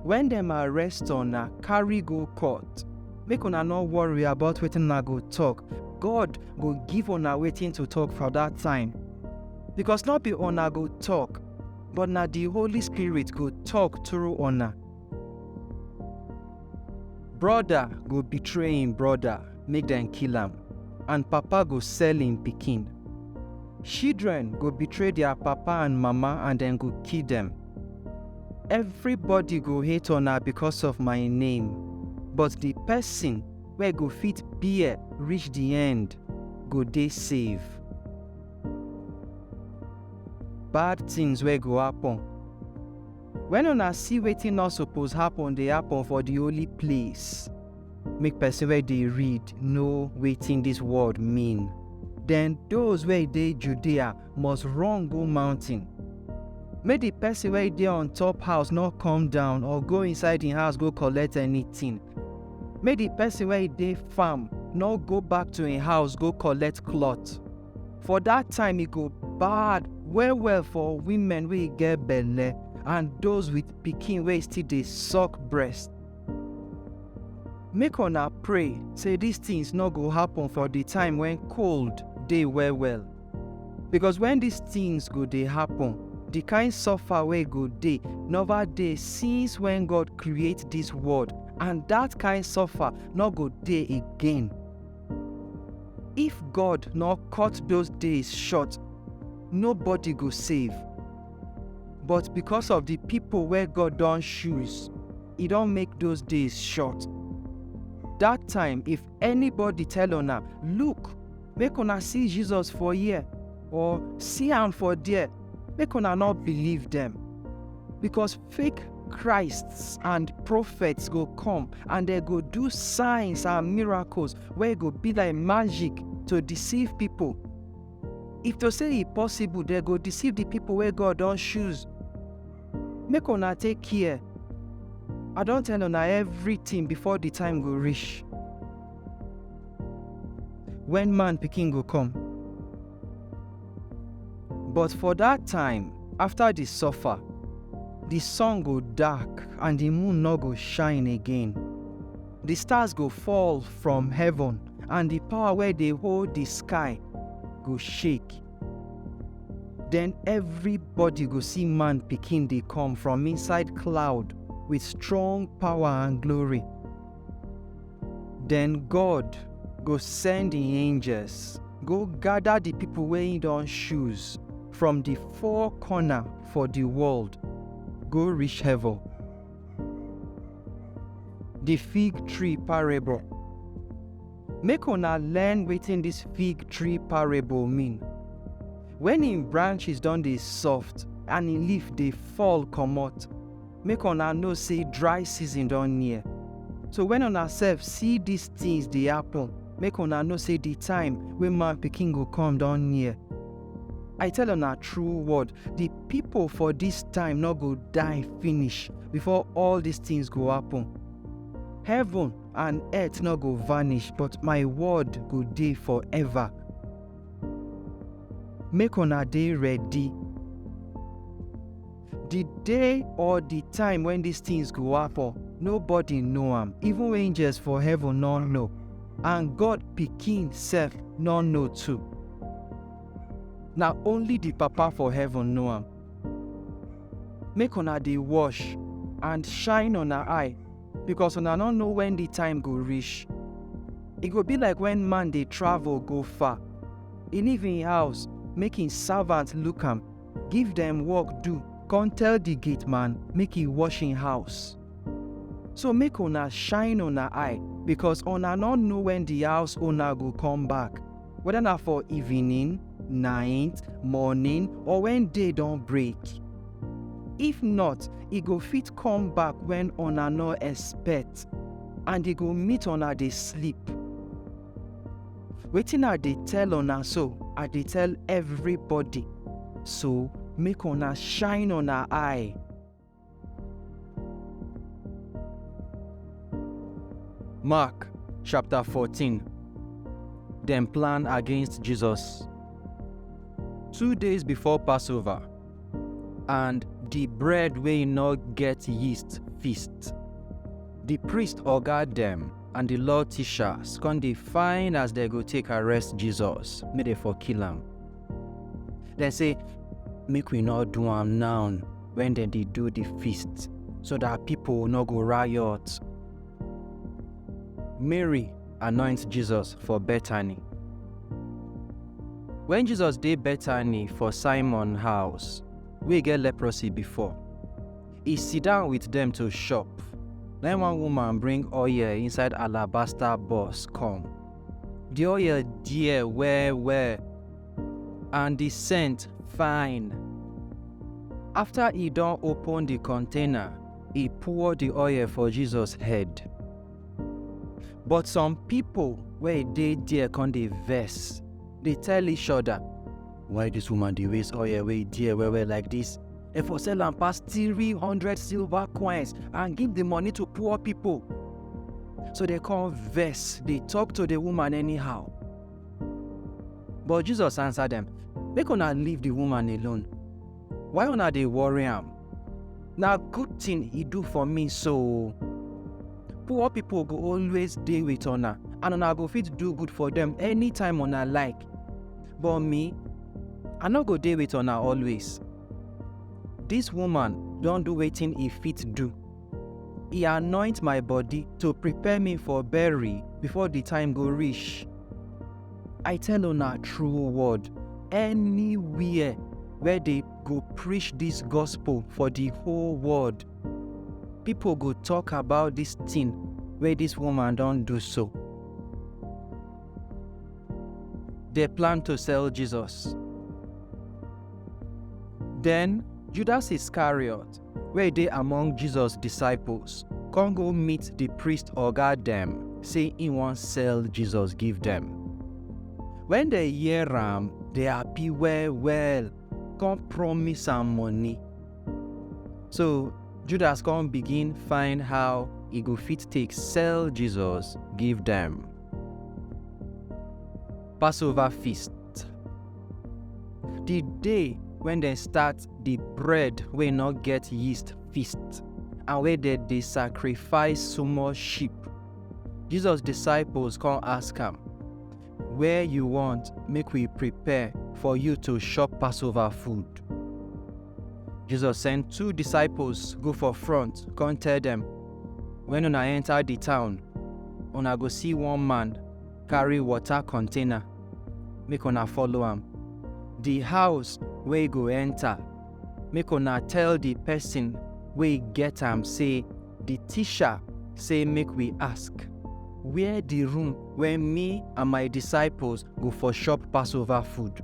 When dem arrest una, carry go court, make una no worry about wetin una go talk. God go give una wetin to talk for that time. Because no be una go talk, but na the Holy Spirit go talk through una. Brother go betray im brother, make dem kill am, and papa go sell im pikin. Children go betray their papa and mama, and dem go kill dem. Everybody go hate una because of my name, but the person wey go fit bear reach the end go dey safe. Bad things wey go happen. When una see wetin no suppose happen dey happen for the holy place, make person wey dey read know wetin this word mean. Then those wey dey Judea must run go mountain. Make the person wey dey on top house no come down or go inside im house go collect anything. Make the person wey dey farm no go back to im house go collect cloth. For that time, e go bad well well for women wey get belle and those with pikin wey still dey suck breast. Make una pray say these things no go happen for the time when cold dey well well. Because when these things go dey happen, the kind suffer wey go dey never dey since when God create this world, and that kind suffer no go dey again. If God no cut those days short, nobody go save. But because of the people wey God don choose, e don make those days short. That time, if anybody tell una, "Look, make una see Jesus for here," or, "See am for there," make una no believe them. Because fake Christs and prophets go come, and they go do signs and miracles wey go be like magic to deceive people. If to say e possible, they go deceive the people wey God don choose. Make una take care. I don tell una everything before the time go reach. When man pikin go come. But for that time, after the suffer, the sun go dark and the moon no go shine again. The stars go fall from heaven, and the power wey dey hold the sky go shake. Then everybody go see man pikin dey come from inside cloud with strong power and glory. Then God go send im angels go gather the people wey he don choose from the four corner for the world go reach heaven. The fig tree parable. Make una learn wetin this fig tree parable mean. When im branches don dey soft and im leaf dey fall comot, make una know say dry season don near. So when una sef see these things dey happen, make una know say the time wey man pikin go come don near. I tell una true word, the people for this time no go die finish before all these things go happen. Heaven and earth no go vanish, but my word go dey forever. Make una dey ready. The day or the time when these things go happen, nobody know am. Even angels for heaven no know, and God pikin sef no know too. Na only the Papa for heaven know am. Make una dey watch and shine una eye, because una no know when the time go reach. E go be like when man dey travel go far. E leave im house, make im servant look am, give dem work do, come tell the gate man make e wash im house. So make una shine una eye, because una no know when the house owner go come back, whether na for evening, night, morning, or when day don break. If not, e go fit come back when una no expect, and e go meet una dey sleep. Wetin I dey tell una so, I dey tell everybody. So make una shine una eye. Mark chapter fourteen. Dem plan against Jesus. Two days before Passover, and the bread wey no get yeast feast. The priest oga dem and the law teachers come dey find as dem go take arrest Jesus, make dem for kill am. Dem say, "Make we no do am now when dem dey do the feast, so that people no go riot." Mary anoint Jesus for Bethany. When Jesus dey Bethany for Simon house, wey get leprosy before, e sit down with dem to chop. Then one woman bring oil inside alabaster box come. The oil dear well well, and the scent fine. After e don open the container, e pour the oil for Jesus head. But some people wey dey there come dey vex, dey tell each other, "Why this woman dey waste oil wey dear well well like this? Dem for sell am pass three hundred silver coins and give the money to poor people." So dem come vex, dey talk to the woman anyhow. But Jesus answer dem, "Make una leave the woman alone. Why una dey worry am? Na good thing e do for me so. Poor people go always dey with una, and una go fit do good for dem anytime una like. But me, I no go dey with una always. This woman don do wetin e fit do. E anoint my body to prepare me for bury before the time go reach." I tell una true word, anywhere where dem go preach this gospel for the whole world, people go talk about this thing wey this woman don do so. Dem plan to sell Jesus. Then Judas Iscariot, wey dey among Jesus disciples, come go meet the priest oga dem, say he wan sell Jesus give dem. When dem hear am, dem happy well well, come promise am money. So Judas come begin find how e go fit take sell Jesus give dem. Passover feast. The day when dem start the bread wey no get yeast feast, and wey dem dey sacrifice small sheep, Jesus disciples come ask am, "Where you want make we prepare for you to chop Passover food?" Jesus send two disciples go for front, come tell dem, "When una enter the town, una go see one man carry water container. Make una follow am. The house wey go enter, make una tell the person wey get am say the teacher say make we ask, where the room wey me and my disciples go for chop Passover food.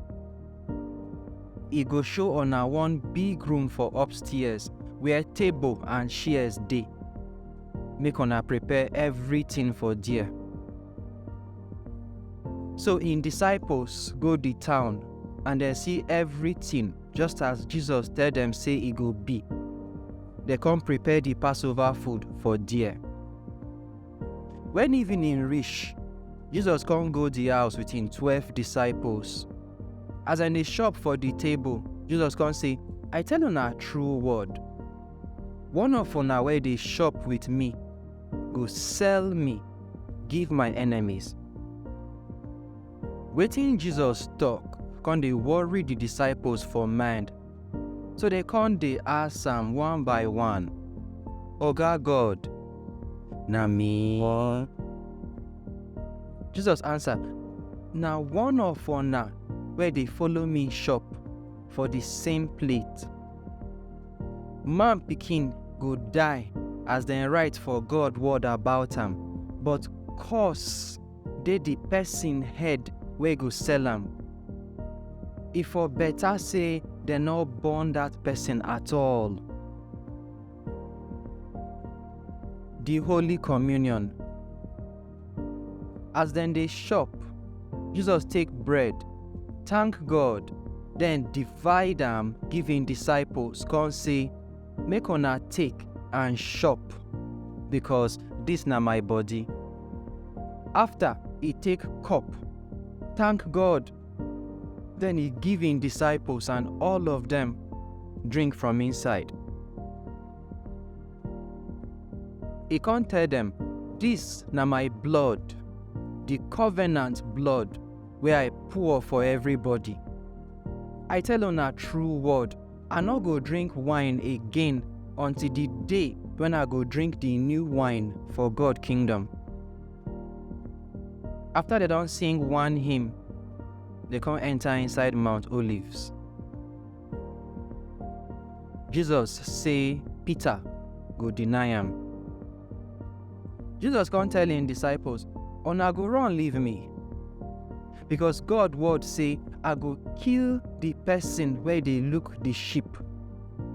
E go show una one big room for upstairs where table and chairs dey. Make una prepare everything for there. So im disciples go the town and dem see everything just as Jesus tell dem say e go be. Dem come prepare the Passover food for there. When evening reach, Jesus come go the house with im twelve disciples. As dem dey chop for the table, Jesus come say, I tell una true word, one of una wey dey chop with me go sell me give my enemies. Wetin Jesus talk come dey worry the disciples for mind, so dem come dey ask am one by one, Oga God, na me? Jesus answer, na one of una wey dey follow me chop for the same plate. Man pikin go die as dem write for God word about am, but curse dey the person head wey go sell am. E for better say dem no born that person at all. The Holy Communion. As dem dey chop, Jesus take bread, thank God, then divide am give im disciples, come say, make una take and chop, because this na my body. After, e take cup, thank God, then e give im disciples and all of them drink from inside. E come tell dem, this na my blood, the covenant blood wey I pour for everybody. I tell una true word, I no go drink wine again until the day when I go drink the new wine for God kingdom. After dem don sing one hymn, dem come enter inside Mount Olives. Jesus say Peter go deny am. Jesus come tell im disciples, una go run leave me, because God word say, I go kill the person wey dey look the sheep,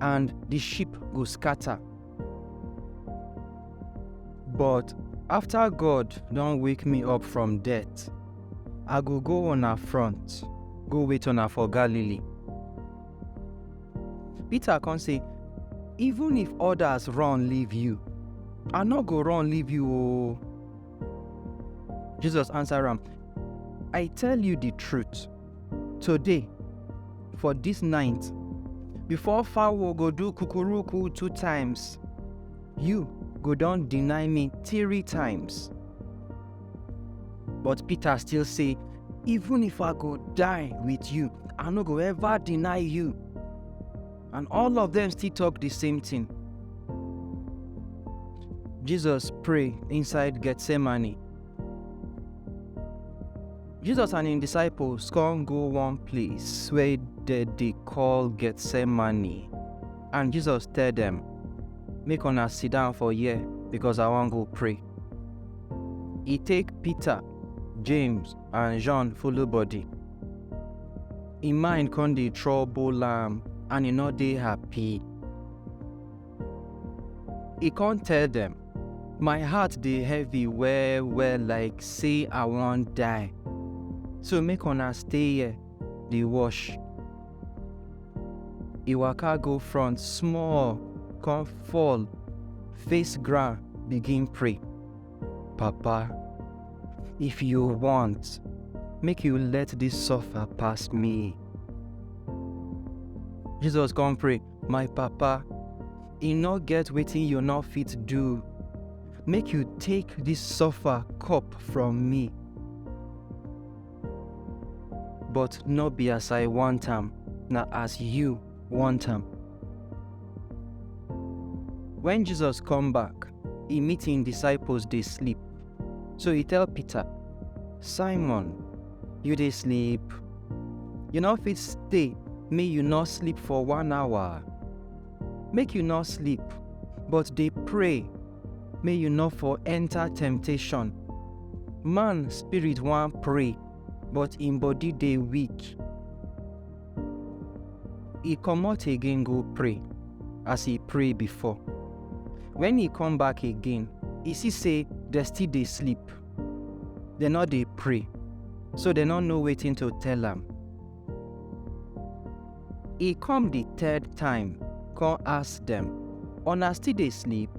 and the sheep go scatter. But after God don wake me up from death, I go go una front, go wait una for Galilee. Peter come say, even if others run leave you, I no go run leave you o. Jesus answer am, I tell you the truth, today, for this night, before fowl go do kukuruku two times, you go don deny me three times. But Peter still say, even if I go die with you, I no go ever deny you. And all of them still talk the same thing. Jesus pray inside Gethsemane. Jesus and im disciples come go one place wey dem dey call Gethsemane. And Jesus tell dem, make una sit down for here, because I wan go pray. E take Peter, James, and John follow body. Im mind come dey trouble am and e no dey happy. E come tell dem, my heart dey heavy well well, like say I wan die. So make una stay here dey watch. E waka go front small, come fall face ground, begin pray, Papa, if you want, make you let this suffer pass me. Jesus come pray, my Papa, e no get wetin you no fit do. Make you take this suffer cup from me. But no be as I want am, na as you want am. When Jesus come back, e meet im disciples dey sleep. So e tell Peter, Simon, you dey sleep? You no fit stay may you not sleep for one hour. Make you not sleep, but dey pray, may you not for enter temptation. Man spirit wan pray, but im body dey weak. E comot again go pray as e pray before. When e come back again, e see say dem still dey sleep. Dem no dey pray, so dem no know wetin to tell am. E come the third time, come ask dem, "Una still dey sleep?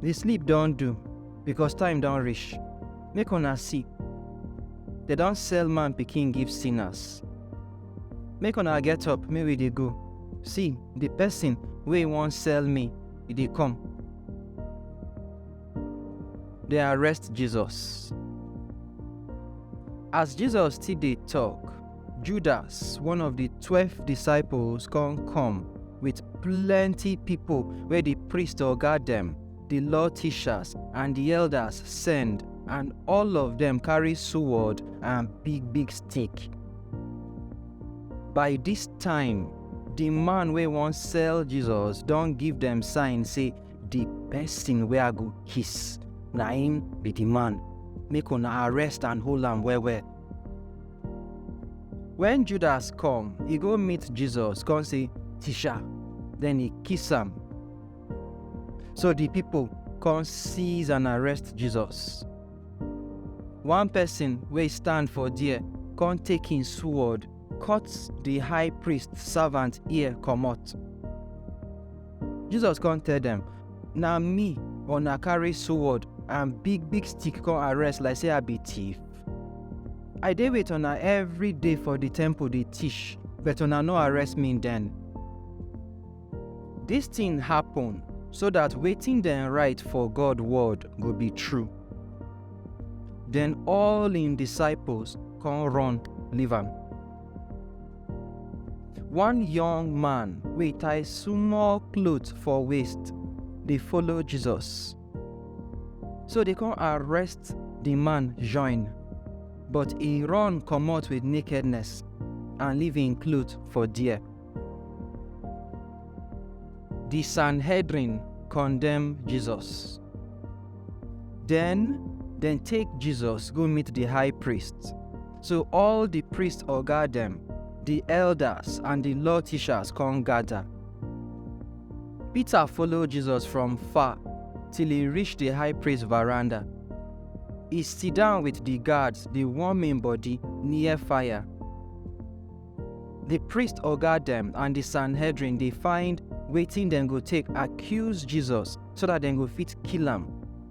The sleep don do, because time don reach. Make una see, dem don sell man pikin give sinners. Make una get up, make we dey go. See, the person wey wan sell me, e dey come." Dem arrest Jesus. As Jesus still dey talk, Judas, one of the twelve disciples, come come with plenty people wey the priest oga dem, the law teachers, and the elders send, and all of dem carry sword and big big stick. By this time, the man wey wan sell Jesus don give dem sign say, "The person wey I go kiss, na him be the man. Make una arrest and hold am well well." When Judas come, e go meet Jesus, come say, "Teacher." Then e kiss am. So the people come seize and arrest Jesus. One person wey stand for there come take him sword, cut the high priest servant ear comot. Jesus come tell dem, "Na me una carry sword and big big stick come arrest like say I be thief? I dey with una every day for the temple dey teach, but una no arrest me then." This thing happen so that wetin dem write for God word go be true. Then all him disciples come run leave am. One young man wey tie small cloth for waist dey follow Jesus. So they come arrest the man join, but he run comot with nakedness and leave him cloth for there. The Sanhedrin condemn Jesus. Then dem take Jesus go meet the high priest. So all the priest oga dem, the elders, and the law teachers come gather. Peter follow Jesus from far till he reach the high priest veranda. He sit down with the guards, dey warm him body near fire. The priest oga dem and the Sanhedrin dey find wetin dem go take accuse Jesus so that dem go fit kill am,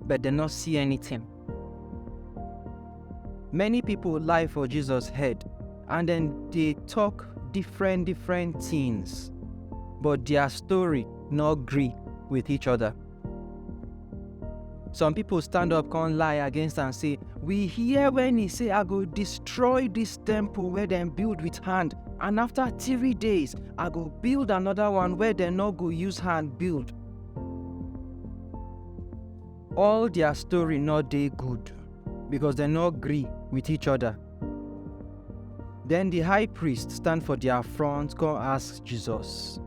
but dem no see anything. Many people lie for Jesus head, and dem dey talk different different things, but their story no gree with each other. Some people stand up come lie against am say, "We hear when he say, 'I go destroy this temple wey dem build with hand, and after three days, I go build another one wey dem no go use hand build.'" All their story no dey good, because dem no gree with each other. Then the high priest stand for their front, come ask Jesus,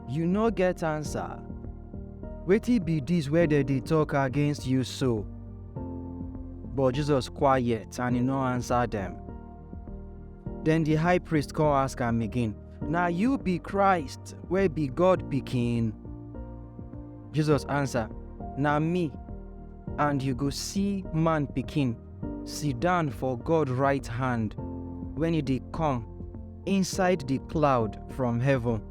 "You no get answer? Wetin be this wey dem dey talk against you so?" But Jesus quiet and he no answer them. Then the high priest come ask am again, "Na you be Christ, wey be God pikin?" Jesus answer, "Na me, and you go see man pikin sit down for God right hand when he dey come inside the cloud from heaven."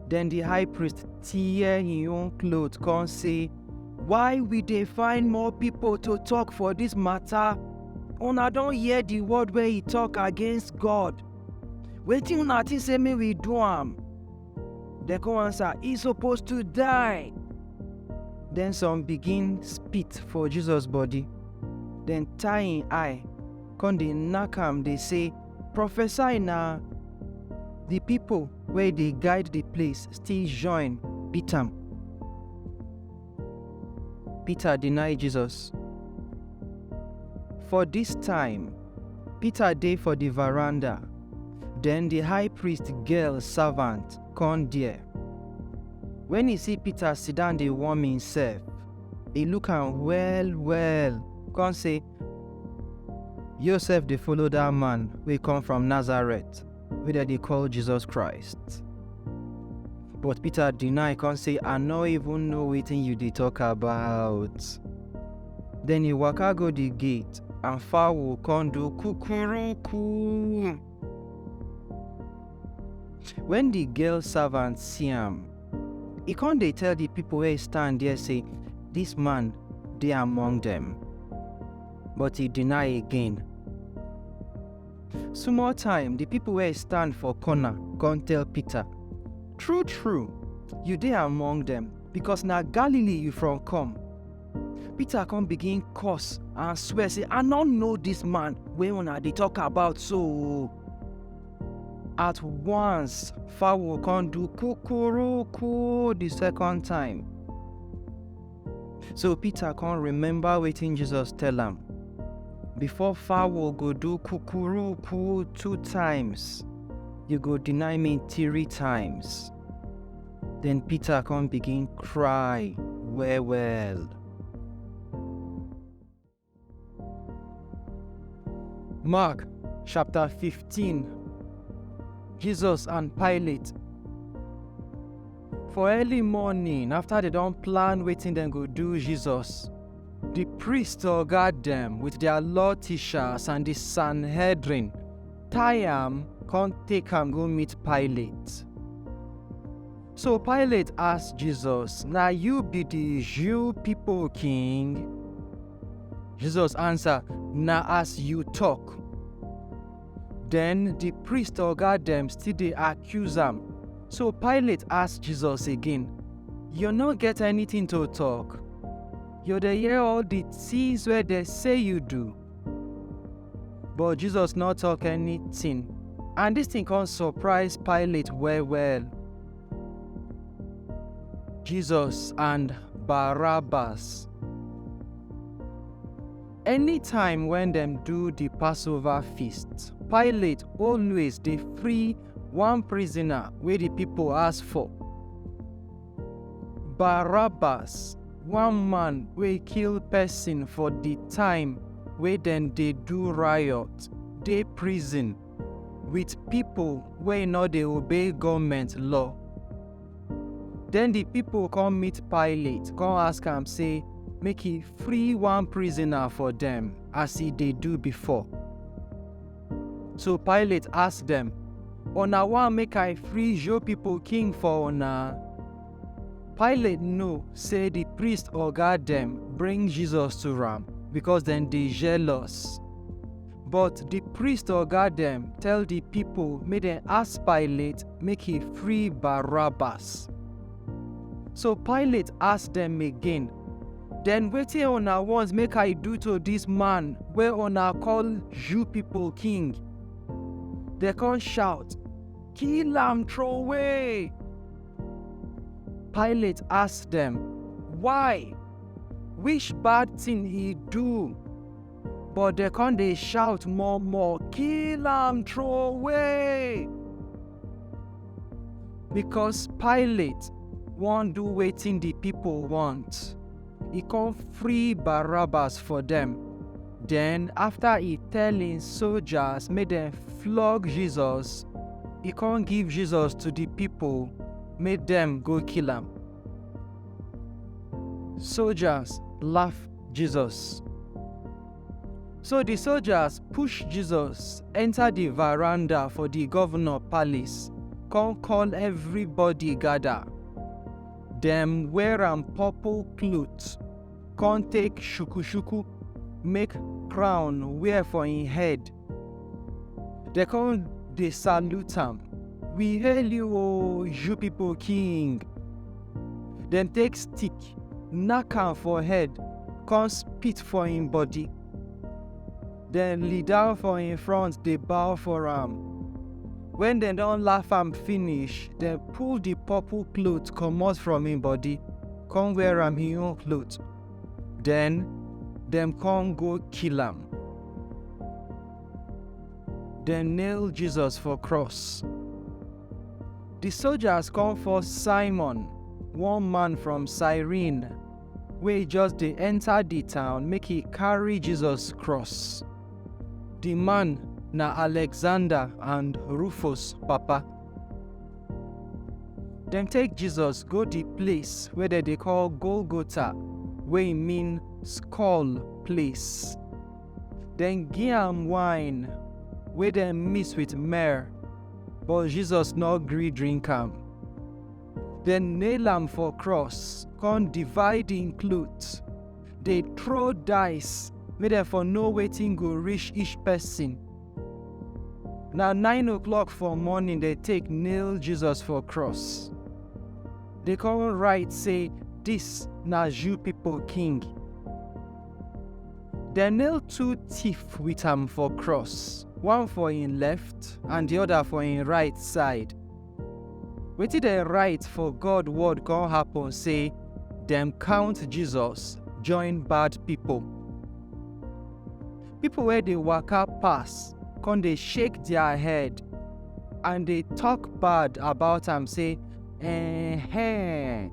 Then the high priest tear him own cloth, come say, "Why we dey find more people to talk for this matter? Una don hear the word wey he talk against God. Wetin una think say make we do am?" Dem come answer, "He suppose to die." Then some begin spit for Jesus body. Dem tie him eye, come dey knack am, dey say, "Prophesy na." The people wey dey guide the place still join beat am. Peter deny Jesus. For this time, Peter dey for the veranda, Then the high priest girl servant come there. When he see Peter sit down dey warm himself, he look am well well, come say, "You sef dey follow that man wey come from Nazareth, wey dem dey call Jesus Christ." But Peter deny, come say, "I no even know wetin you dey talk about." Then he waka go the gate, and fowl come do kukuruku. When the girl servant see am, he come dey tell the people wey stand there say, "This man dey among them." But he deny again. Small time, the people wey stand for corner come tell Peter, "True true, you dey among them, because na Galilee you from come." Peter come begin curse and swear say, "I no know this man wey una dey talk about so." At once, fowl come do kukuruku the second time. So Peter come remember wetin Jesus tell am. "Before fowl go do kukuruku two times, you go deny me three times." Then Peter come begin cry well well. Mark chapter fifteen. Jesus and Pilate. For early morning, after they don plan wetin dem go do Jesus, the priest oga dem with their law teachers and the Sanhedrin tie am, come take am go meet Pilate. So Pilate ask Jesus, "Na you be the Jew people king?" Jesus answer, "Na as you talk." Then the priest oga dem still dey accuse am. So Pilate ask Jesus again, "You no get anything to talk? You dey hear all the things wey dem say you do?" But Jesus no talk anything, and this thing come surprise Pilate well well. Jesus and Barabbas. Anytime when dem do the Passover feast, Pilate always dey free one prisoner wey the people ask for. Barabbas, one man wey kill person for the time wey dem dey do riot, dey prison with people wey no dey obey government law. Then the people come meet Pilate, come ask am say make he free one prisoner for them as he dey do before. So Pilate ask them, "Una wan make I free Jew people king for una?" Pilate know say the priest oga dem bring Jesus to am because dem dey jealous. But the priest oga dem tell the people make dem ask Pilate make he free Barabbas. So Pilate ask them again, "Then wetin una want make I do to this man wey una call Jew people king?" They come shout, "Kill am, throw away!" Pilate ask them, "Why? Which bad thing he do?" But they come dey shout more more, "Kill am, throw away!" Because Pilate wan do wetin the people want, he come free Barabbas for them. Then after he tell him soldiers make dem flog Jesus, he come give Jesus to the people make dem go kill am. Soldiers laugh Jesus. So the soldiers push Jesus enter the veranda for the governor palace, come call everybody gather. Dem wear am purple cloth, come take shukushuku, make crown wear for him head. They come dey salute am, "We hail you, O Jew people king." Dem take stick, knack am for head, come spit for him body. Dem lie down for him front, dey bow for am. When dem don laugh am finish, dem pull the purple cloth comot from him body, come wear am him own cloth. Then dem come go kill am. Dem nail Jesus for cross. Di soldiers come force Simon, one man from Cyrene, wey just dey enta di town, make e carry Jesus cross. Di man na Alexander and Rufus papa. Dem take Jesus go di place wey dem dey call Golgotha, wey mean skull place. Dem gi am wine wey dem mix with myrrh, but Jesus no gree drink am. Dem nail am for cross, come divide im cloth, dey throw dice make dem for know wetin go reach each person. Na nine o'clock for morning dem take nail Jesus for cross. Dem come write say, "Dis na Jew people king." Dem nail two thief with am for cross, one for im left and di other for im right side. Wetin dem write for God word come happen, say dem count Jesus join bad people. People wey dey waka pass come dey shake their head and dey talk bad about am, say, "Eh,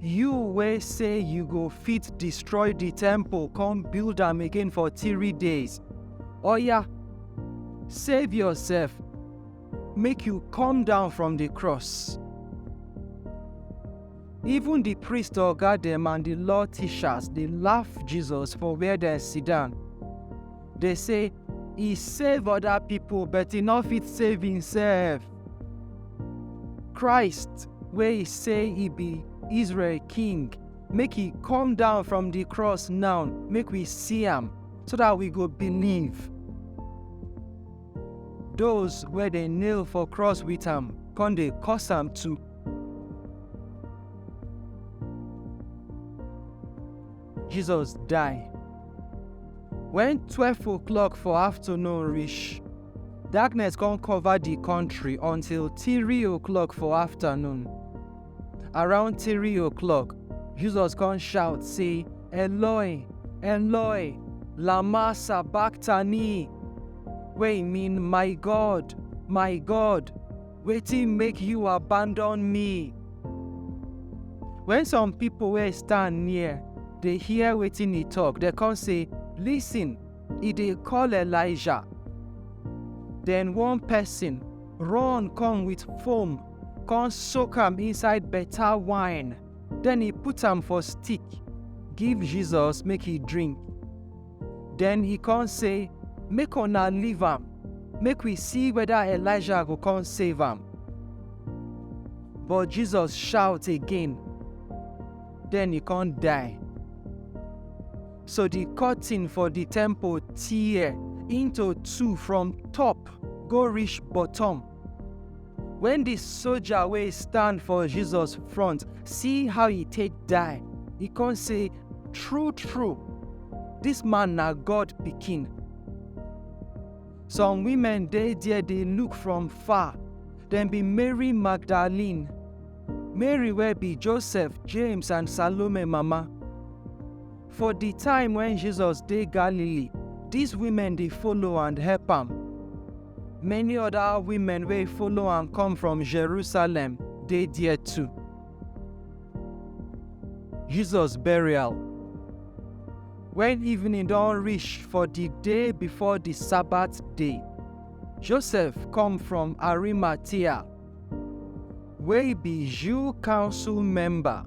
you wey say you go fit destroy the temple, come build am again for three days. Oya, save yourself, make you come down from the cross." Even the priest oga dem and the law teachers dey laugh Jesus for where dem sit down. Dey say, "E save other people, but e no fit save himself. Christ, wey e say e be Israel king, make e come down from the cross now, make we see am, so that we go believe." Those wey dem nail for cross with am come dey curse am too. Jesus die. When twelve o'clock for afternoon reach, darkness come cover the country until three o'clock for afternoon. Around three o'clock, Jesus come shout say, "Eloi, Eloi, lama sabachthani?" Wey e mean, "My God, my God, wetin make you abandon me?" When some people wey stand near dey hear wetin e talk, dem come say, "Listen, e dey call Elijah." Then one person run come with foam, come soak am inside better wine. Then e put am for stick, give Jesus make e drink. Then e come say, "Make una leave am, make we see whether Elijah go come save am." But Jesus shout again, then e come die. So the curtain for the temple tear into two from top go reach bottom. When the soldier wey stand for Jesus front see how e take die, e come say, "True, true, this man na God pikin." Some women dey there dey look from far. Dem be Mary Magdalene, Mary wey be Joseph, James, and Salome mama. For the time when Jesus dey Galilee, these women dey follow and help am. Many other women wey follow am come from Jerusalem dey there too. Jesus burial. When evening don reach for the day before the Sabbath day, Joseph come from Arimathea, wey be Jew council member,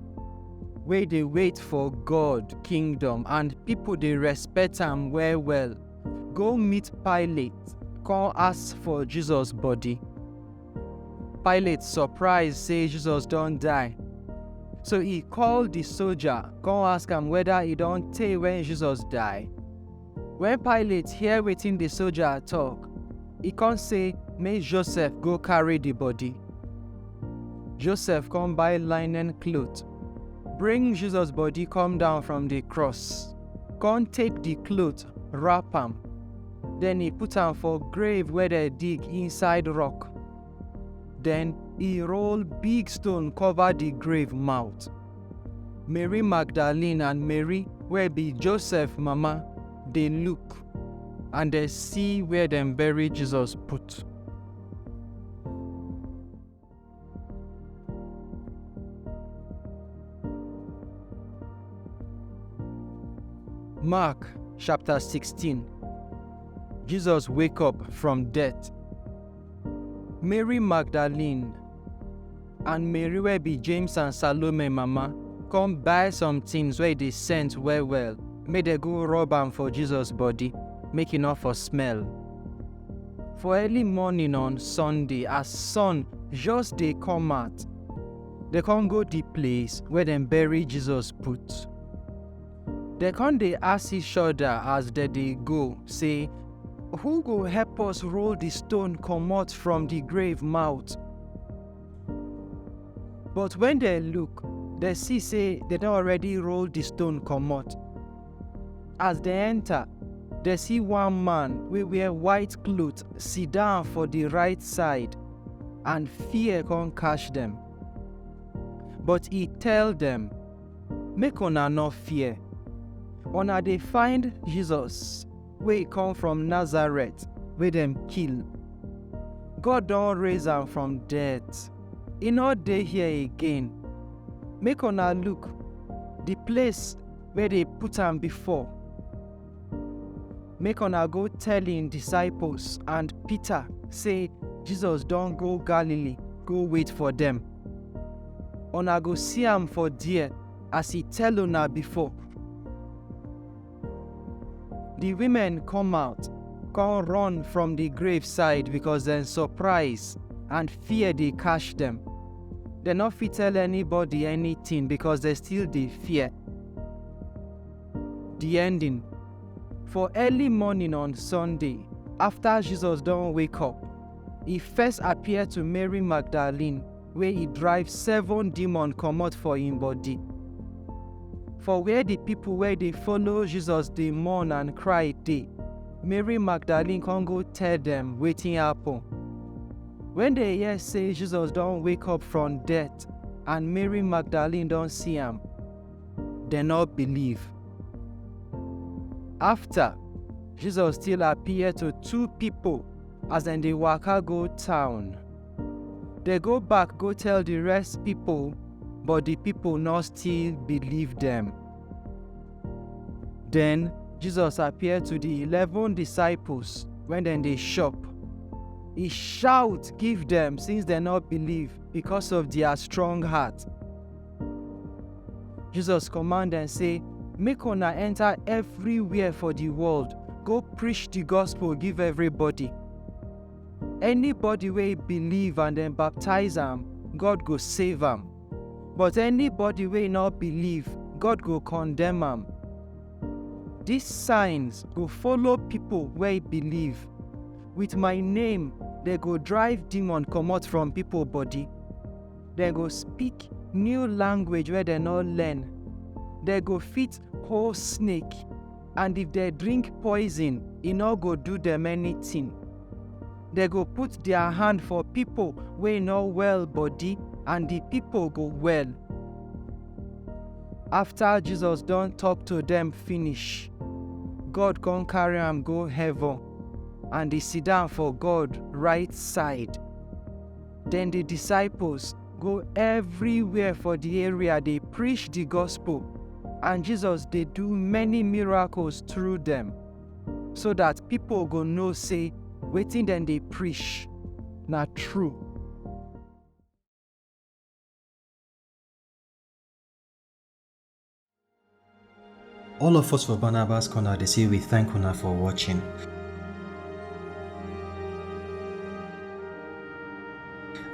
wey dey wait for God kingdom, and people dey respect am well well, go meet Pilate, come ask for Jesus body. Pilate surprise say Jesus don die. So e call the soldier, come ask am whether e don tey when Jesus die. When Pilate hear wetin the soldier talk, e come say make Joseph go carry the body. Joseph come buy linen cloth, bring Jesus body come down from the cross, come take the cloth, wrap am. Then e put am for grave wey dem dig inside rock. Then e roll big stone cover the grave mouth. Mary Magdalene and Mary, wey be Joseph mama, dey look. and dem see where dem bury Jesus put. Mark chapter sixteen. Jesus wake up from death. Mary Magdalene and Mary wey be James and Salome mama come buy some things wey dey scent well well, make dem go rub am for Jesus body, make e no for smell. For early morning on Sunday, as sun just dey come out, dem come go the place where dem bury Jesus put. Dem come dey ask each other as dem dey go, say, "Who go help us roll the stone comot from the grave mouth?" But when dem look, dem see say dem don already roll the stone comot. As dem enter, dem see one man wey wear white cloth sit down for the right side, and fear come catch dem. But e tell dem, "Make una no fear. Una dey find Jesus wey come from Nazareth, wey dem kill. God don raise am from death. E no dey here again. Make una look the place where dem put am before. Make una go tell im disciples and Peter say Jesus don go Galilee go wait for dem. Una go see am for there as e tell una before." The women come out, come run from the grave side because dem surprise and fear dey catch dem. Dem no fit tell anybody anything because dem still dey fear. The ending. For early morning on Sunday, after Jesus don wake up, e first appear to Mary Magdalene, wey e drive seven demon comot for im body. For where the people wey dey follow Jesus dey mourn and cry dey, Mary Magdalene come go tell dem wetin happen. When dem hear say Jesus don wake up from death and Mary Magdalene don see am, dem no believe. After, Jesus still appear to two people as dem dey waka go town. Dem go back go tell the rest people, but the people no still believe dem. Then Jesus appear to the eleven disciples when dem dey shop. E shout give dem since dem no believe because of their strong heart. Jesus command dem say, "Make una enter everywhere for the world, go preach the gospel give everybody. Anybody wey believe and dem baptize am, God go save am. But anybody wey no believe, God go condemn am. These signs go follow people wey believe. With my name, dem go drive demon comot from people body. Dem go speak new language wey dem no learn. Dem go fit hold snake, and if dem drink poison, e no go do dem anything. Dem go put their hand for people wey no well body, and the people go well." After Jesus don talk to dem finish, God come carry am go heaven, and e sit down for God right side. Then the disciples go everywhere for the area dey preach the gospel, and Jesus dey do many miracles through dem, so that people go know say wetin dem dey preach na true. All of us for Barnabas Corner dey say we thank una for watching.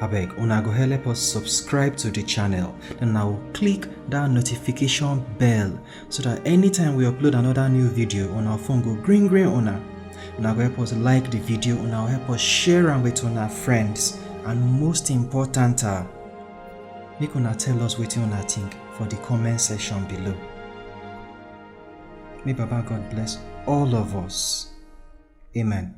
Abeg, una go help us subscribe to the channel, then una go click that notification bell so that anytime we upload another new video, una phone go green green una. Una go help us like the video, una go help us share am with una friends, and most important, ah, make una tell us wetin una think for the comment section below. May Baba God bless all of us. Amen.